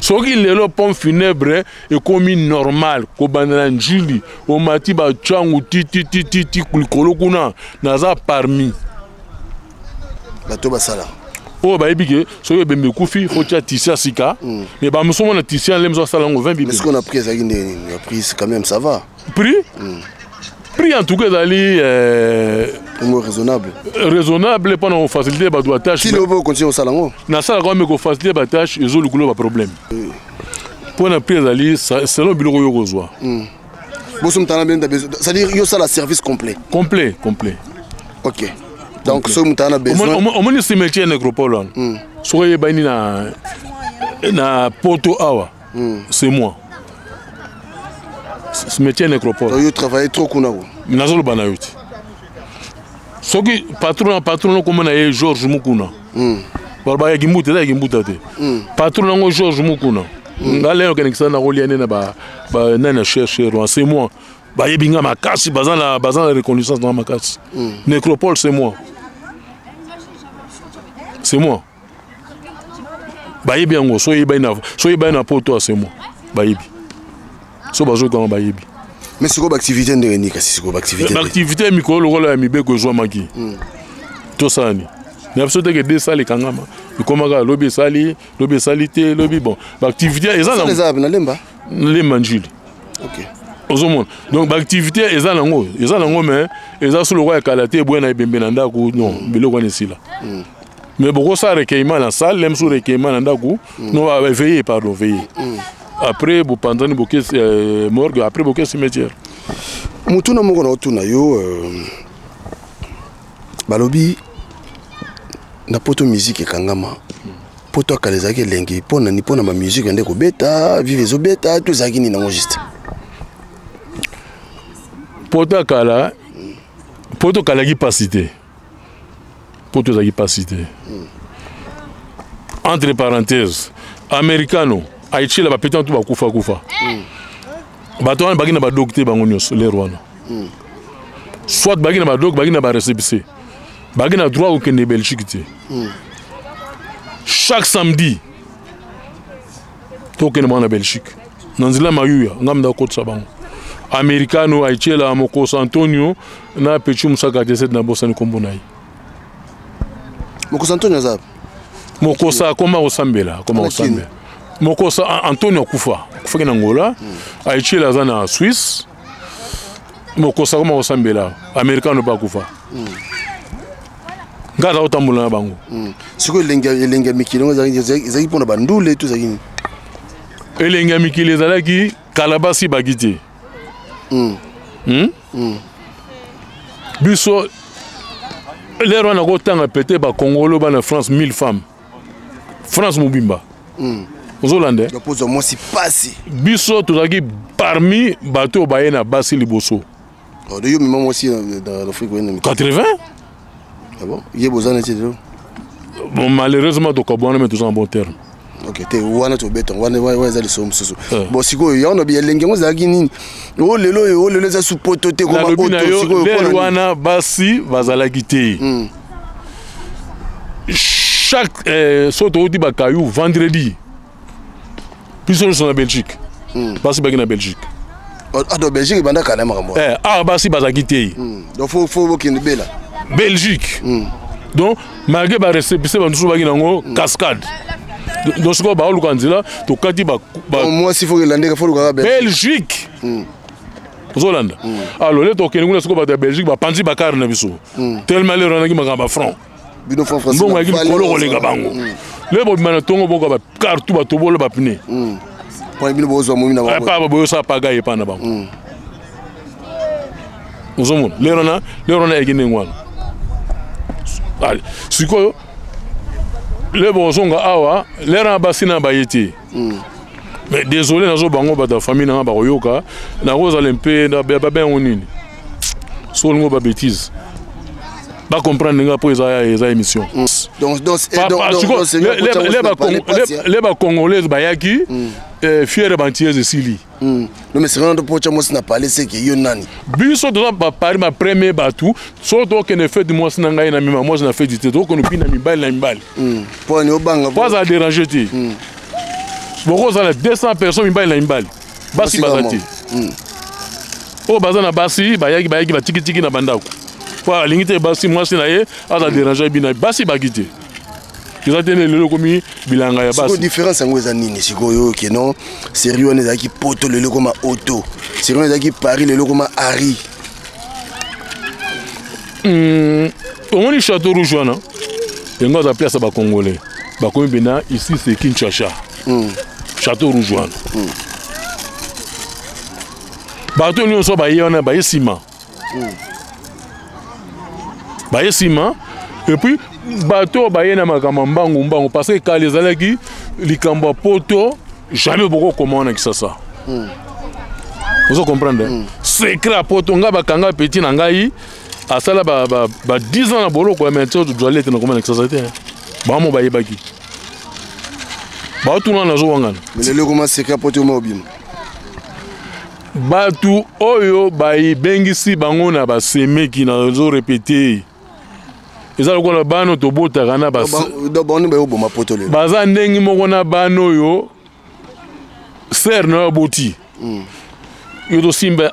Soki lelo pompe funèbre ekomi normal, kobanda na Njili, omati bachangu titititi likolo kuna, naza parmi bato basala. Oyo bayebi ke soki ebembe ekufi, faut tia tissu ya sika. Mais bamosusu omona tissu ya ndenge asala yango 20 bibi. Est-ce qu'on a pris ezalaki ndenge nini? Prix quand même, ça va? Prix en tout cas ezali raisonnable. Raisonnable mpona kofaciliter bato batâche. Ti lelo ocontinue kosala yango? Nasalaka ame kofaciliter batâche, ezolikolo baproblème. Mpona prix ezali selon biloko oyo kozwa. Boso moto ana benda, c'est-à-dire yo osala service complet? Complet, complet. Ok, donc soki moto ana besoin? Omoni cimetière nécropole wana, soki oyebani na poto awa, c'est moi, cimetière nécropole. Yo travaille trop kuna ko. Nazoloba na yo te, soki patron okoma na ye George Mukuna, baloba yaki mbuta, eza yaki mbuta te. Patron nango George Mukuna, nga lelo okendekisa na kolia nde na nani na cher cher, c'est moi. Bayebi nga makasi, baza na reconnaissance na makasi. Nécropole, c'est moi, c'est moi. Bayebi yango. So oyebani na poto, c'est moi. Bayebi, so bazokanga, bayebi. Mais sikoyo baactivité ndenge nini? Kasi sikoyo baactivité? Baactivité ya mikolo lokola ya mibeko ezwamaki, tosala nini na biso teke de esala ekangama, ekomaka lobi esali, lobi esali te, lobi. Bon, baactivité eza. Na Lemba? Lemba, Njili. Ozomona, donc baactivité eza nango, eza nango, mais eza so lokola ya kala te. Eboya na ebembe na ndako, non, biloko wana esila. Mais bokosala recueillement na salle, le mosusu recueillement na ndako, non, veillée, pardon, veillée. Après bopanzani, boke morgue, après boke cimetière. Motuna moko na otuna yo, balobi na poto musique ekangama. Poto akala ezalaki elengi mpo nani? Mpo na bamusique nde kobeta, vive ezobeta to ezalaki nini nango juste? Poto akala, poto kalaki mpasi te, poto ezalaki mpasi te. Entre parenthèse, Americano aitiela bapeta tu bakufa kufa. Bato wana baki na badoc te, bango nyonso lere wana. Soit baki na badoc, baki na barécépissé, baki na droit kokende Belgique te. Chaque samedi tokende bango na Belgique na nzela mayuya. Ngai nda kokotisa bango: Americano, Aitiela, Mokosa Antonio na Pechu Mosaka T7, na bosani nkombo na ye. Mokosa Antonio aza? Mokosa akoma kosambela, akoma kosambela. Mokosa Antonio akufa, akufaki na Ngola. Aitiela aza na Suisse. Mokosa akoma kosambela. Americano mpe akufa. Ngai aza kotambola na bango. Sikoyo elengi ya mikili yango ezalaki mpona bandule to ezalaki nini? Elengi ya mikili ezalaki kala, basi baki te. Biso lere wana kotanga pete bakongolo bana France, 1000 femmes, France mobimba. Ozolanda? Ozwa mwasi pasi. Biso tozalaki parmi bato oyo baye na basi liboso. Yo mema mwasi na Afrique? 80. Ah bon? Ye boza neti lelo? Bon, malheureusement tokabwana, mais toza en bon terme. Ok, te, wana tobeta wana, wana eza lisolo mosusu. Bon, sikoyo yango na elengi yango ezalaki nini? O lelo oyo, o lelo eza su poto te. Nalobi na yo, lere wana basi bazalaki te. Chaque so touti bakayu vendredi, biso nyonso na Belgique. Basi baki na Belgique. Ah, donc Belgique ebanda kala makambo? Awa basi bazalaki te. Donc faut bokende bela. Belgique. Donc malgré barécépissé, bamosusu baki nango cascade. Donc sikoyo baoluka nzela, tokati. Mwasi faut elandeka, faut lukaka. Belgique, ozolanda? Alors le tokende kuna, sikoyo bato ya Belgique bapanzi bakare na biso, tellement lero wanaki makambo ya franc. Bino franc. Mbongo yaki likolo koleka bango. Le bobima na ntongo, boka bakar tu batobola bapne. Mpona bino bozwa momi na bango. Pa boyosala pagai epa na bango. Ozomona, lero na eyaki ndenge wana. Sikoyo Le bozonga awa lere na basi na baye te. Mais désolé, nazo bango bato ya famille nanga bakoyoka, nakozala mpe babengo nini, so olingo ba bêtise, bacomprendre nga mpo eza émission. Le bacongolaise bayaki fiere bantiese esili. Non, mais c'est vraiment mpo tya mwasi na palais, seke yo nani? Biso toza bapari bapremier bato. So tokende fête, mwasi na ngai na mema mwasi na fête te, tokende mpina mibali na mibali. Mpo ani obanga? Po azala déranger te. Bokozala 200 personnes, mibali na mibali, basi baza te. Oyo baza na basi bayaki batikitiki na bandako, po alingi te basi, mwasi na ye aza déranger bina. Basi baki te, eza te. Lelo ekomi bilanga ya basi. Différence yango eza nini sikoyo? Ke non, série wana ezalaki poto, lelo ekoma auto. Série wana ezalaki Paris, lelo ekoma Ari. Omoni Château Rouge wana, yango aza place ya bacongolais, bakomi mpena ici c'est Kinshasa. Château Rouge wana, bato nyonso baye wana, baye nsima, baye nsima. Et puis bato baye na makambo ya mbangu mbangu, parce que kala ezalaki likambo ya poto, jamais bokokoma wana Kisasa. Ozo comprendre? Secret ya poto, ngai bakanga petit na ngai, asala ba, ba, ba 10 ans na boloko ya maintien toalete, na koma na Kisasa te. Bamo bayebaki, baotuna, nazowangana. Lelo ekoma secret poto, oma obima. Bato oyo bayibengisi bango na basemeki, nazorépéter, eza lokola bana tobotaka na Bango bayoboma poto lelo. Baza ndenge moko na bana oyo sœur na yo aboti. Yo tosimba,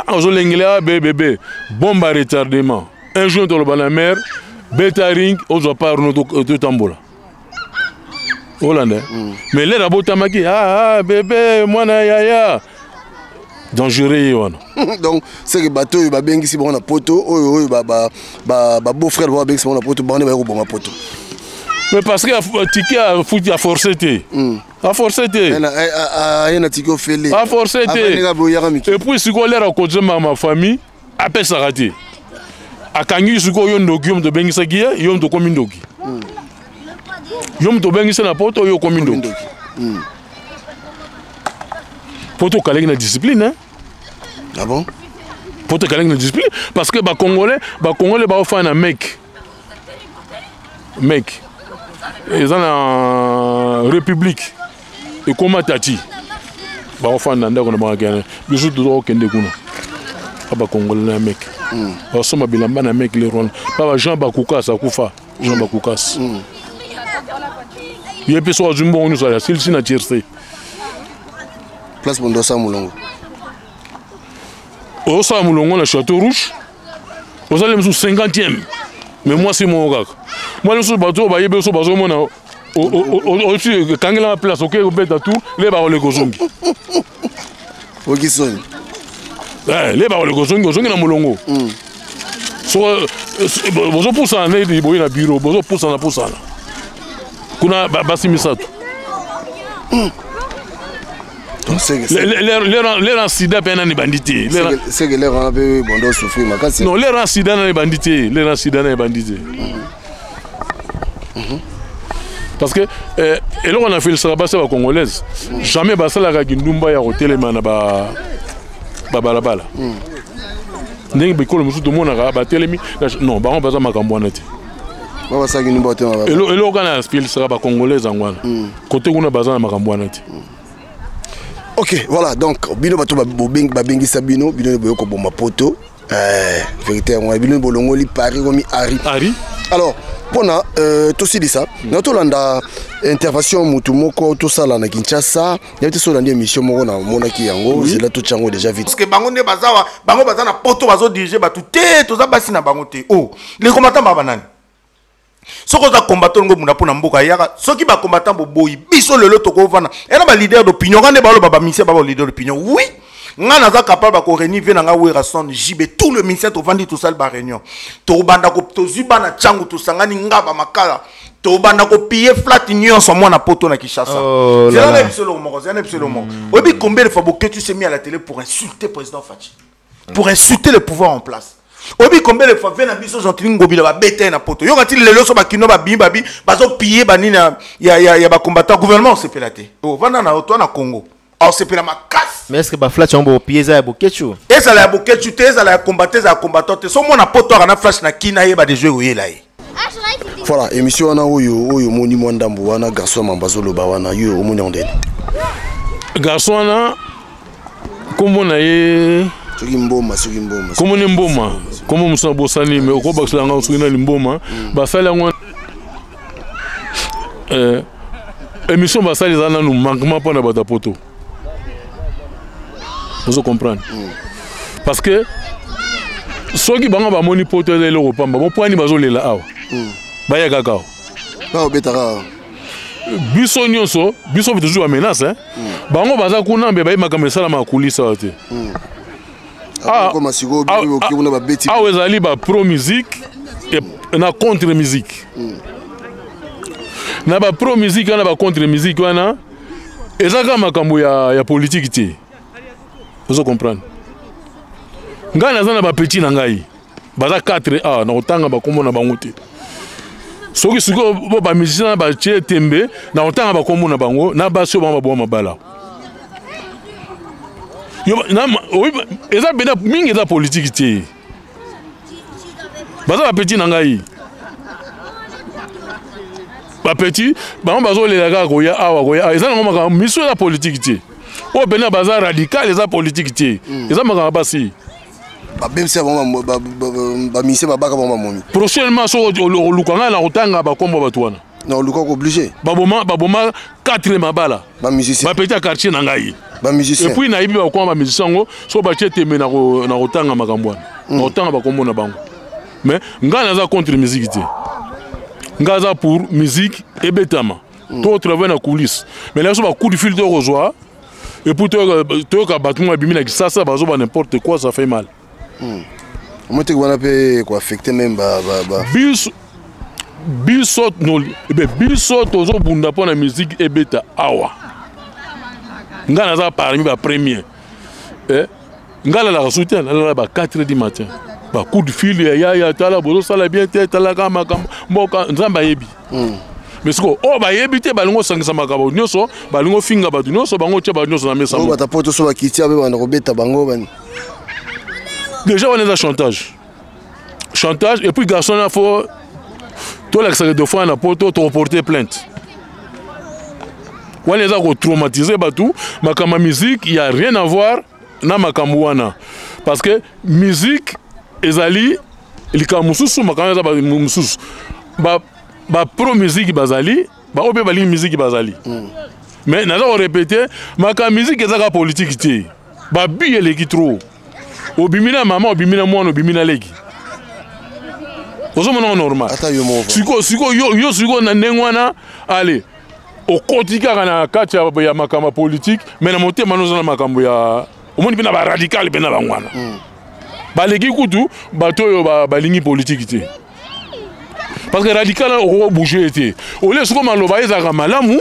ozolengela bébé, bombe à retardement. Un jour toloba na mare, beta ring, ozwa part no, totambola, olanda. Mais lere abotamaki, bébé, mwana yaya dangereux ye wana. Donc c'est que bato oyo babengisi bango na poto, oyo babeau frère bango babengisi bango na poto, bango nde baye koboma poto. Mais parce que ticket afuti, aforce te, aforce te. Aye na ticket ofele. Aforce te. Et puis sikoyo lere akotiza ma famille, apesaka te, akangi sikoyo yo ndoki, yo moto obengisaki ye, yo moto okomi ndoki, yo moto obengisi na poto, oyo okomi ndoki. Poto okalaki na discipline, hein? Ah bon? Poto ekalaki na discipline, parce que bacongolais baofana na mec mec eza na république, ekóma tati, baofanda na ndako na bango. Kene biso tozokokende kuna, ba bacongolais na mec basomba bilamba na mec le Rwanda, ba Jean Bakukas akufa. Jean Bakukas ye mpe soki azwi mbongo nyonso, asilisi na tiercé. Place bondo osala molongo. Ozosala molongo na Château Rouge, ozali mosusu 50e, mais mwasi moko kaka, mwana mosusu, bato oyo bayebi so bazomona oti ekangelanga place, oke kobeta tour, le bakoleka, ozongi. Oki soni. Le bakoleka, ozongi, ozongi na molongo. Soko bozopusana nde boye na bureau, bozopusana pusana kuna, basi misato. Lere sida mpe nani ebandi te. Seke lere wana mpe bondo souffrir makasi. Non, lere sida nani ebandi te, lere sida nani ebandi te, parce que eloko na felisaka basi ya bacongolaise, jamais basalaka kindumba ya kotelema na babalabala ndenge bikolo mosusu tomonaka batelemi. Non, bango baza makambo wana te. Basalaki ndumba te. Eloko kaka na felisaka bacongolaise yango wana, kote kuna baza na makambo wana te. Ok, voilà. Donc bino bato babengisa bino, bino boye koboma poto, vérité yango bino bolongoli Paris, komi Ari. Ari. Alors mpona tosilisa na tolanda intervention mutu moko tosala na Kinshasa, yabi te, so olandi émission moko namonaki yango, zela totya yango déjà vite. Parce que bango nde baza wa, bango baza na poto, bazodirige bato te, toza basi na bango te. O les combattants baba nani? Soki oza combattant, ngo muna mpona mboka yaka. Soki bacombattant boboyi biso lelo, tokovanda ena baleader d'opinion nga nde baloba, bamusicien baba leader d'opinion. Oui, nga naza capable bakoréunir ve na nga Werason, JB, tout le ministère, tovandi, tosali baréunion, tobanda, tozwi bana ntango tosangani nga bamakala, tobanda kopiller flat nyonso mwana poto na Kinshasa. Oh zela na biso eloko moko, zela na biso eloko moko. Oyebi combien de fois Boketshu s'est mis à la télé pour insulter président Fatshi, pour insulter le pouvoir en place? Oyebi combien de fois vie na biso Gentiny Ngobila babeta ye na poto. Yoka ti lelo so bakino babimi babi bazopille banini ya, ya, ya, ya bacombattant gouvernement osepela te. Ovanda na yo toi na Congo. Osepela makasi. Mais est-ce que ba flash yango bopille eza ya Boketshu? Ezala ya Boketshu te, ezala ya combattant, ezala ya combattant te. So mwana poto aka na flash na kina yeba de jouer oyela ye. Voilà, émission wana oyo oyo omoni mwa ndambo wana garçon mamba azoloba wana yo omoni yango ndeni. Garçon wana kombo na ye soki mboma soki mboma kombo ne mboma kombo mosusu nabosani me okobakisela yango soki nani mboma basali yango émission basali eza nanu manquement mpo na bato ya poto ozo comprendre parce que soki bango bamoni poto eza eloko pamba bopwani bazolela awa baya kaka awa baobetaka biso nyonso biso toujours ba menace hein bango baza kuna mbe baye makambo esalamaka kulisa awa te. Awa ezali ba pro musique na contre musique. Na ba pro musique wana ba contre musique wana eza kaka makambo ya politique te. Ozo comprendre? Ngai naza na ba petit na ngai baza 4 a na kotanga bakombo na bango te. Soki sikoyo bo ba musicien na ba tie tembe na kotanga bakombo na bango na basi oyo bango baboma mabala. Yo, na, oyi, eza bena mingi eza politique te. Baza ba petit na ngai. Ba petit bango bazolela kaka koya awa koya awa. Eza nango makambo miso eza politique te. Oyo pena baza radical eza politique te. Eza makambo basi. Babebisa bango ba musicien babaka bango bamomi. Prochainement soki oluka ngai na kotanga bakombo bato wana. Na oluka ko obligé. Baboma, baboma 4 mabala. Ba musicien. Ba petit quartier na ngai. Ba musicien. Et puis nayebi ba koma ba musicien ngo so ba tie tembe na ko na kotanga makambo wana. Na kotanga bakombo na bango. Mais ngai naza contre musique te. Ngai aza pour musique ebetama. To travailler na coulisse. Mais là so ba coup de fil to kozwa et puis to ka bato mo abimi na Kisasa bazo ba n'importe quoi, ça fait mal. Moi te wana pe ko affecter même ba ba ba. Biso biso no, eh ben, biso tozo bunda pona musique ebeta awa. Nga naza parmi ba premier. Nga la soutien la la ba 4 heures du matin. Ba coup de fil ya ya ya tala bozo sala bien te tala ka makambo mboka nzamba yebi. Mais siko oh ba yebi te balingo sangisa makambo nyonso, balingo finga bato nyonso, bango tia bato nyonso na mesa. Oh, bata poto so ba kitia be banda kobeta bango bani. Déjà on est à chantage. Chantage et puis garçon là faut toi la deux fois na poto to porter plainte. Wana eza ko traumatiser bato, makambo musique, il y a rien à voir na makambo wana. Parce que musique ezali likambo mosusu, makambo eza ba mosusu. Ba, ba pro musique bazali, ba oyo pe balingi musique bazali. Mais naza ko répéter, makambo musique ezaka politique te. Ba bi eleki trop. Obimi na mama, obimi na mwana, obimi na leki. Ozomona ngo normal. Ata yo moko. Siko, siko, yo, yo siko na ndenge wana, allez. Okoti kaka na kati ya makambo ya politique, mais na motema noza na makambo ya omoni mpe na ba radical mpe na bango wana. Baleki kutu bato oyo balingi politique te. Parce que radical oko bouger te. Ole siko maloba ezalaka malamu,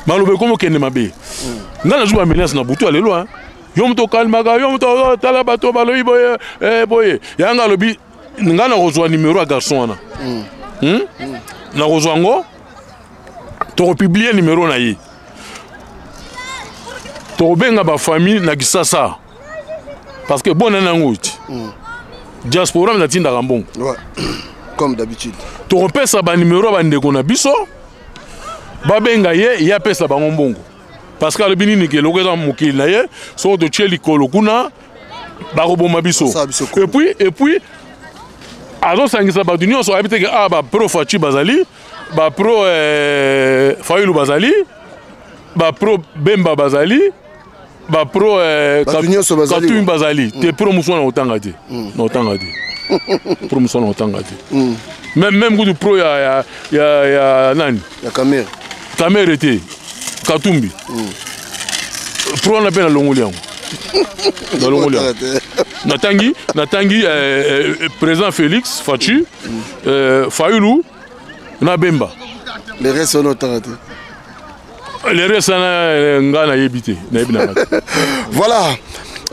maloba ekomi okende mabe. Nga nazwi ba menace na butu ya lelo, hein. Yo moto okalmaka, yo moto otala bato balobi boye, boye. Yanga alobi, nga nakozwa numéro ya garçon wana. Nakozwa ngo, tokopublier numéro na ye. Tokobenga ba famille na Kisasa. Parce que bona nango ti. Diaspora na tindaka mbongo. Ouais. Comme d'habitude. Tokopesa ba numéro ba ndeko na biso. Babenga ye, ye apesa bango mbongo. Parce que alobi nini ke eloko eza mokili na ye, soki totie likolo kuna, bakoboma biso. Basala biso Et puis, azosangisa bato nyonso, ayebi te ke, ah, ba pro Fatshi bazali, ba pro Fayulu bazali, ba pro Bemba bazali, ba pro Bato nyonso bazali. Katumbi bazali. Te pro mosusu na otanga te. Na otanga te. Pro mosusu na otanga te. Même, même kutu pro ya nani? Ya Kamerhe. Kamerhe te. Katumbi. Pro wana pe na longoli yango. Na longoli yango. Natangi, natangi président Félix Fatshi, Fayulu na Bemba. Les restes on otanga te. Les restes na nga na yebi te, na yebi na nga te. Voilà.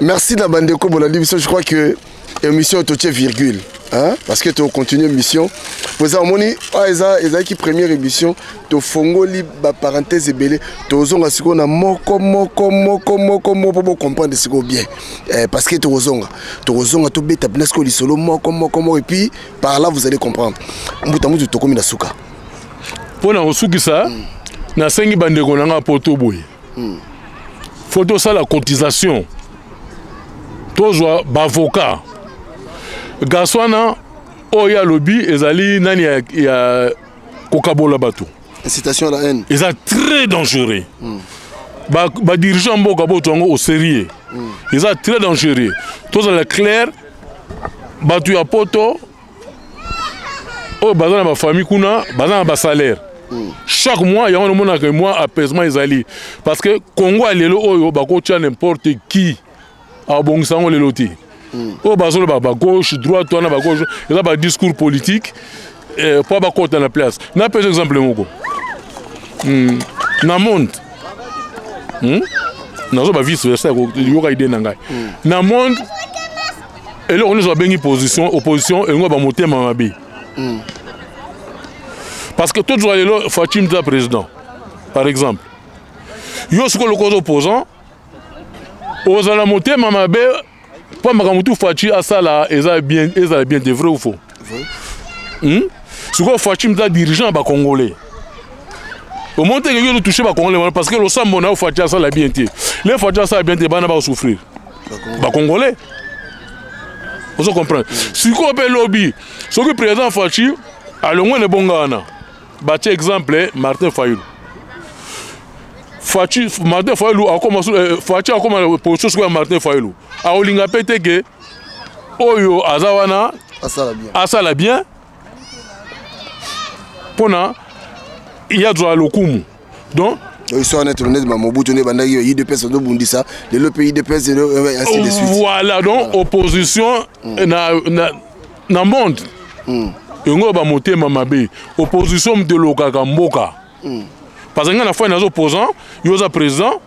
Merci na bandeko bolandi biso, je crois que Émission totie virgule, hein? Parce que tocontinue émission po eza, omoni, oyo eza ezalaki première émission. Tofongoli baparenthèse ebele, tozonga sikoyo na moko moko moko moko moko mpo bocomprendre sikoyo bien, parce que tokozonga tobeta mpena sikoyo lisolo moko moko moko, et puis par là vous allez comprendre. Mbuta mutu, tokomi na suka. Mpo na kosukisa, nasengi bandeko na nga po to boye, faut tosala cotisation, tozwa baavocat. Garçon wana oyo alobi ezali nani ya kokabola bato. Incitation à la haine. Eza très dangereux. Badirigeant mboka boto yango au sérieux. Eza très dangereux. Tozala clair, bato ya poto oyo baza na bafamille kuna, baza na basalaire chaque mois. Yango nomonaka mwa apaisement ezali, parce que Congo ya lelo oyo, bakotia n'importe qui abongisa yango lelo te. Oyo bazoloba bagauche droite wana, bagauche, eza badiscours politique mpo bakota na place. Napesa exemple moko. Na monde, Nazoba vice versa, yoka idée na ngai. Na monde, eloko nyonso babengi position, opposition, elingo bamotema mabe, parce que tozwa lelo Fatshi aza président par exemple. Yo sikoyo lokola oza opposant, ozala motema mabe mpo makambo tu Fatshi asala eza bien, ezala bien te. Vrai ou faux? Sikoyo Fatshi aza dirigeant ya bacongolais, omoni teke yo ozotouche bacongolais wana, parce que losambo na yo, Fatshi asala bien te. Le Fatshi asala bien te, bana bakosouffrir, bacongolais. Ozo comprendre? Sikoyo mpe lobi, soki président Fatshi alongwe na ebonga wana, batie exemple Martin Fayulu, Fatshi, Martin Fayulu akoma, Fatshi akoma position sikoyo ya Martin Fayulu, akolinga mpe te ke oyo aza wana asala bien. Asala bien mpona ye azwa lokumu. Donc histoire neti neti Mobutu nde ebandaki yo UDPS ozobundisa lelo mpe UDPS, ainsi de suite. Voilà, donc opposition na monde yango bamotema mabe. Opposition moto elokaka mboka, parce que ngai na foi naza opposant, yo oza président.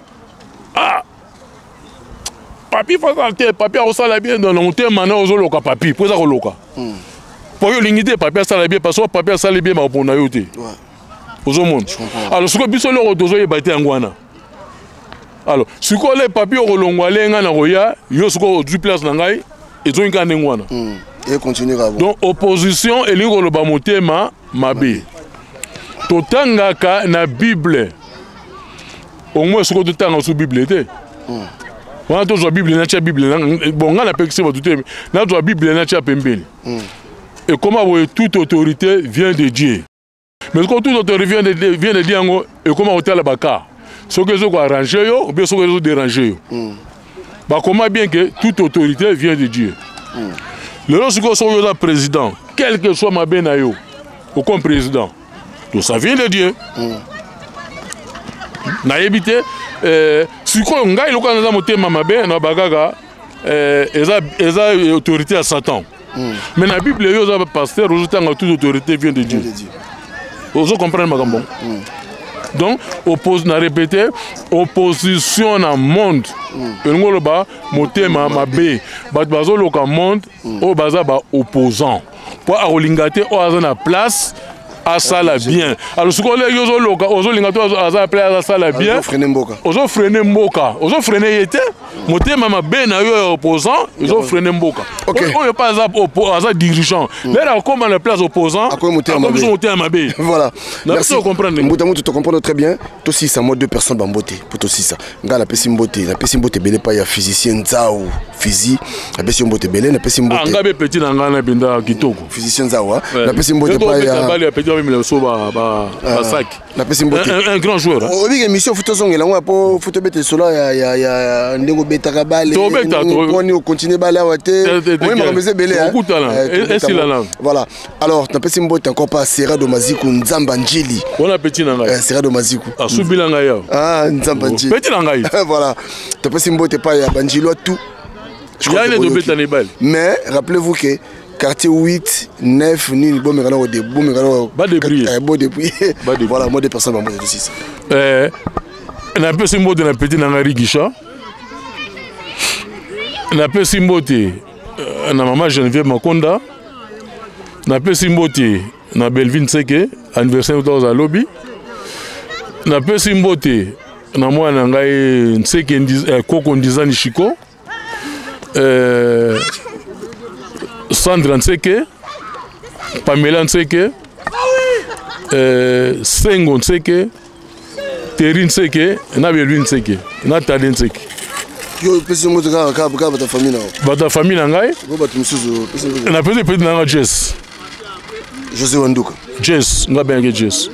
Ah, papi fasala te, papi akosala bien na motema na ozoloka papi mpo eza koloka mpo yo olingi te papi asala bien, parce que papi asali bien, bakopona yo te. Ozomona? Alors sikoyo biso eloko tozoyeba te yango wana. Alors sikoyo le papi okolongwa, le ngai na koya, yo sikoyo ozwi place na ngai, ezongi kaka ndenge wana. Donc opposition elingi koloba motema mabe. Totangaka na Bible omoi, soki totanga so Bible te wana, tozwa Bible natia Bible. Bon, ngai napekisi bato te, nazwa Bible natia pembeni. Ekoma boye: toute autorité vient de Dieu. Mais soki toute autorité vient de Dieu, yango ekoma kotala baka soki ezokoarrange yo ou bien soki ezodérange yo. Bakoma bien que toute autorité vient de Dieu. Lelo sikoyo, soki oza président, quel que soit mabe na yo, okomi président, donc ça vient de Dieu. Nayebi te. Sikoyo ngai lokola naza motema mabe, na bakaka eza autorité ya Satan. Mais na Bible, yo oza pasteur, ozotanga toute autorité vient de Dieu. Ozo comprendre makambo? Donc na répété, opposition na monde elingi oloba motema mabe. Bato bazoloka monde oyo baza baopposant mpo akolinga te oyo aza na place asala bien. Alors sikoyo oleki ozoloka, ozolinga to aza na place asala bien, ozofreiner mboka, ozofreiner ye te. Motema mabe na yo ya opposant ezofreiner mboka. Oyo mpe aza dirigeant, lere akóma na place opposant, akomi motema mabe. Voilà. Merci. Comprendre. Mbuta mutu, to comprendre très bien. Tosisa moi deux personnes bambote po tosisa. Ngai napesi mbote, napesi mbote ebele epai ya physicien Nzau Physi, napesi yo mbote ebele, napesi mbote. Nga mpe petit na ngai na mpenza kitoko. Physicien Nzau, napesi mbote epai ya bale ya petit babimela so basaki. Napesi mbote. Un grand joueur. Obika émission, faut tozongela yango po faut tobeta lisolo ya ndenge obetaka bale, poni ocontinue bale awa te. Oyi makambo eza ebele. Okutana esila na. Voilà. Alors napesi mbote encore pa Serado Maziku Nzamba Njili. Wana petit na ngai. Serado Maziku. Asubila ngai awa. Ah, Nzamba Njili. Petit na ngai. Voilà, topesi mbote pa ya banjilwa tout. Yani tobetana ebale. Mais rappelez-vous que quartier 8 9 nini, bomekana kode, bomekana. Badébrouille. Bodébrouille. Voilà, moi deux personnes bambote, tosisa. Napesi mbote na petit na ngai Rigisha, napesi mbote. na mama Geneviève Makonda. Napesi mbote na Belvin Seke, anniversaire oyo lobi. Napesi mbote na mwana na ngai Nseke Koko Ndizani Shiko, Sandra Nseke, Pamela Nseke, Sengo Nseke, Terry Nseke na Belvin Nseke na Tade Nseke. Yo opesi mbote kaka kaka kaka bato ya famille na yo? Bato ya famille na ngai. Bo bato mosusu opesi mbote? Napesi petit na nga Jess. José Wanduka. Jess, nga bengaki Jess.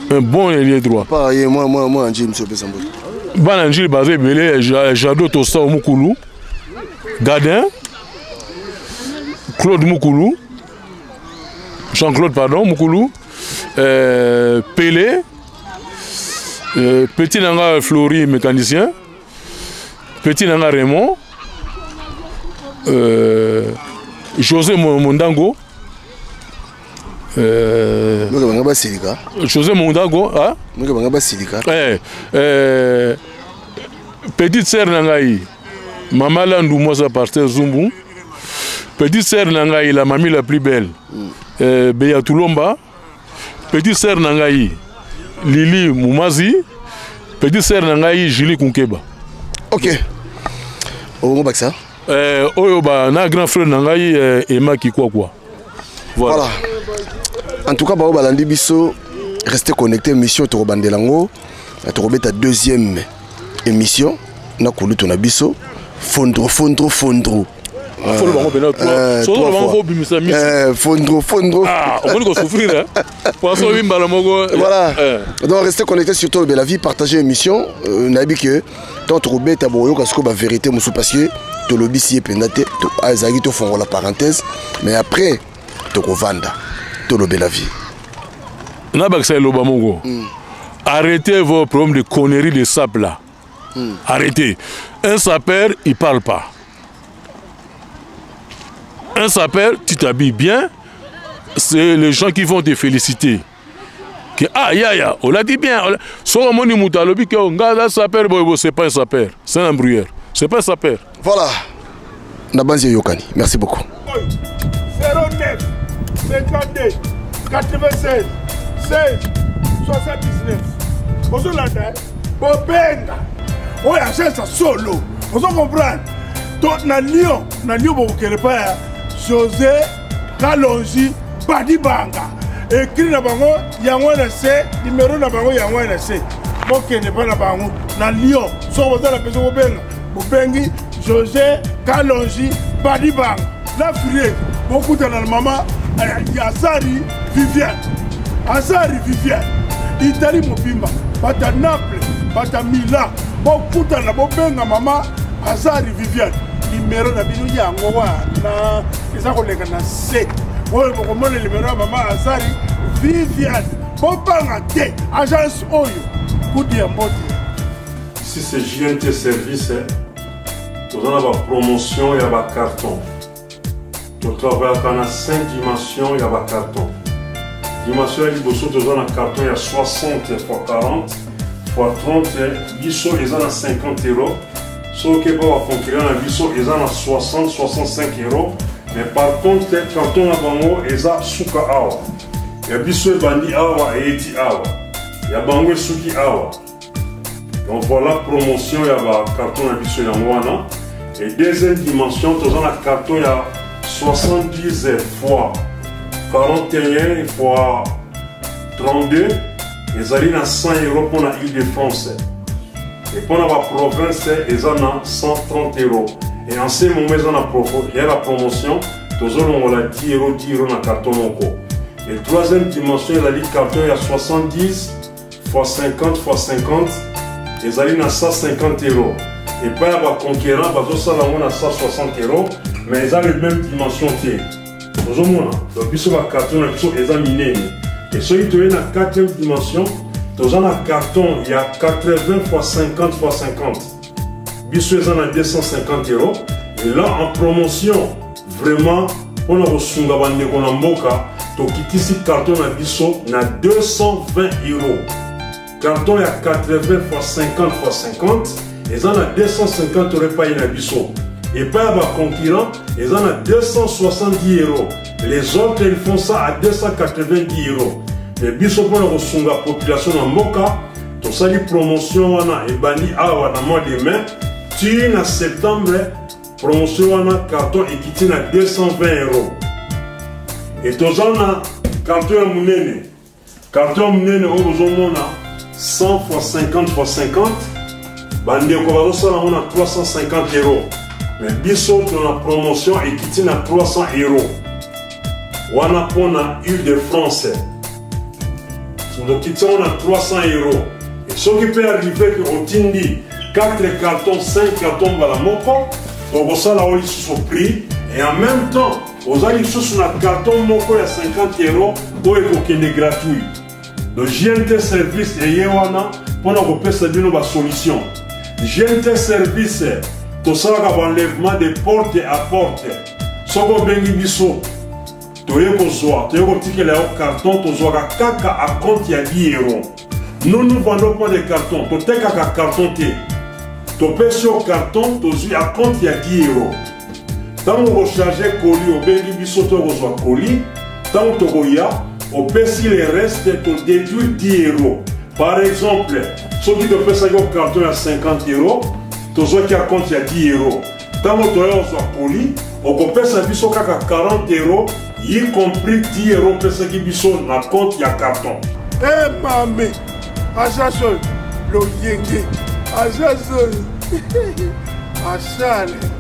Un bon ailier droit. Pa ye mwa mwa mwa Njili mosusu opesa mbote? Bana Njili baza ebele, Jado Tostao Mukulu, Gadin, Claude Mukulu, Jean-Claude pardon, Mukulu, Pelé, petit nanga Flory mécanicien, petit nanga Raymond, José Mondango, Moke banga basilika. José Mondango, hein? Moke banga basilika. Petite sœur na ngai, Mama Landu mwasa pasteur Zumbu. Petite sœur na ngai, la mamie la plus belle, Beya Tulomba. Petite sœur na ngai, Lili Mumazi. Petite sœur na ngai, Julie Kunkeba. Ok. Obongo bakisa? Oyo ba na grand frère na ngai, Emma Kikwakwa. Voilà. Voilà. En tout cas, ba balandi biso, restez connectés, mission tokobandela ngo, tokobeta deuxième émission na kulutu na biso, Fondro Fondro Fondro. Fondro bango pena toi. Solo bango faut bimisa misi. Fondro Fondro. Ah, on ko souffrir hein. Poisson bimbala moko. Voilà. Donc restez connectés sur Tolobela Vie, partagez l'émission, nabi que tant tokobeta boyoka siko ba vérité musu parce que tolobisi ye penda te, to azaki to fongola parenthèse, mais après tokovanda Tolobela Vie. Na bakisa eloba moko. Arrêtez vos problèmes de conneries de sap là. Arrêtez. Un sapeur, il parle pas. Un sapeur, tu t'habilles bien, c'est les gens qui vont te féliciter. Que, ah, ya, ya, on l'a dit bien. Soki omoni moto alobi ke, oh, nga aza sapeur, boye, boye, c'est pas un sapeur, c'est un embrouilleur. C'est pas un sapeur. Voilà. Nabanzi Yokani, merci beaucoup. 09 52 96 16 79. Ozolanda, bobenga. Oyo agence ya solo. Ozo comprendre? To na Lyon, na Lyon bokokende pa ya José Kalonji Badibanga. Écrit na bango yango na se, numéro na bango yango na se. Bokende pa na bango na Lyon. Soki boza na besoin bobenga, bobengi José Kalonji Badibanga. La Furie, bokutana na mama Azari Viviane. Azari Viviane. Italie mobimba, bata Naples, bata Milan, bokutana bobenga mama Azari Viviane. Numéro na bino yango wana eza koleka na se. Oyo bokomona numéro ya mama Azari Viviane. Bobanga te agence oyo kudi ya mbote. Si c'est JNT Service, toza na ba promotion ya ba carton. Totravaillaka na 5 dimensions ya ba carton. Dimension ya liboso toza na carton ya 60 fois 40 fois 30, biso eza na 50 euros. Soki ba ba concurrent na biso eza na 60, 65 euros. Mais par contre carton na bango eza suka awa. Ya biso ebandi awa eyeti awa. Ya bango esuki awa. Donc voilà promotion ya ba carton na biso yango wana. Et deuxième dimension toza na carton ya 70 fois 41 fois 32 ezali na 100 euros mpona Île-de-France. Et mpona ba province eza na 130 euros. Et en ce moment eza na ya la promotion tozolongola 10 euros, 10 euros na carton moko. Et troisième dimension ezali carton ya 70 fois 50 fois 50 ezali na 150 euros. Et pas ya ba concurrent bazosala yango na 160 euros, mais eza le même dimension te. Ozomona, donc biso ba carton na biso eza minene. Et soki toye na quatrième dimension, toza na carton ya 80 fois 50 fois 50. Biso eza na 250 euros. Et là en promotion, vraiment mpona kosunga bandeko na mboka, tokitisi carton na biso na 220 euros. Carton ya 80 fois 50 fois 50 eza na 250 euros epai na biso. Epai ya baconcurrent eza na 270 euros. Les autres, ils font ça à 290 euros. Mais biso, mpona kosunga population na mboka, tosali promotion wana. Ebandi awa na mois de mai ti na septembre. Promotion wana, carton ekiti na 220 euros. E toza na carton ya monene. Carton ya monene oyo bozomona, 100 x 50 x 50, bandeko bazosala yango na 350 euros, mais biso tona promotion, ekiti na 300 euros. Wana mpona Ile de France, tokiti yango na 300 euros. E soki mpe arrive ke otindi 4 carton, 5 carton mbala moko, tokosala oyo lisusu prix, et en même temps oza lisusu na carton moko ya 50 euros oyo ekokende gratuit. Donc GNT Service eye wana mpona kopesa bino basolution. GNT Service, tosalaka baenlèvement de porte à porte. Soki obengi biso, toye kozwa, toye kotikela yo carton, tozwaka kaka acompte ya 10 euros. Nous, nous vendons pas de carton. Totekaka carton te. Topesi yo carton, tozwi acompte ya 10 euros. Ntango okocharge colis, obengi biso, to okozwa colis. Ntango tokoya, opesi le reste, todéduire 10 euros. Par exemple, soki topesaki yo carton ya 50 euros, tozwaki acompte ya 10 euros, ntango toya kozwa colis, okopesa biso kaka 40 euros, y compris 10 euros opesaki biso na compte ya carton. E mame, agence oyo loyenge, agence oyo asale.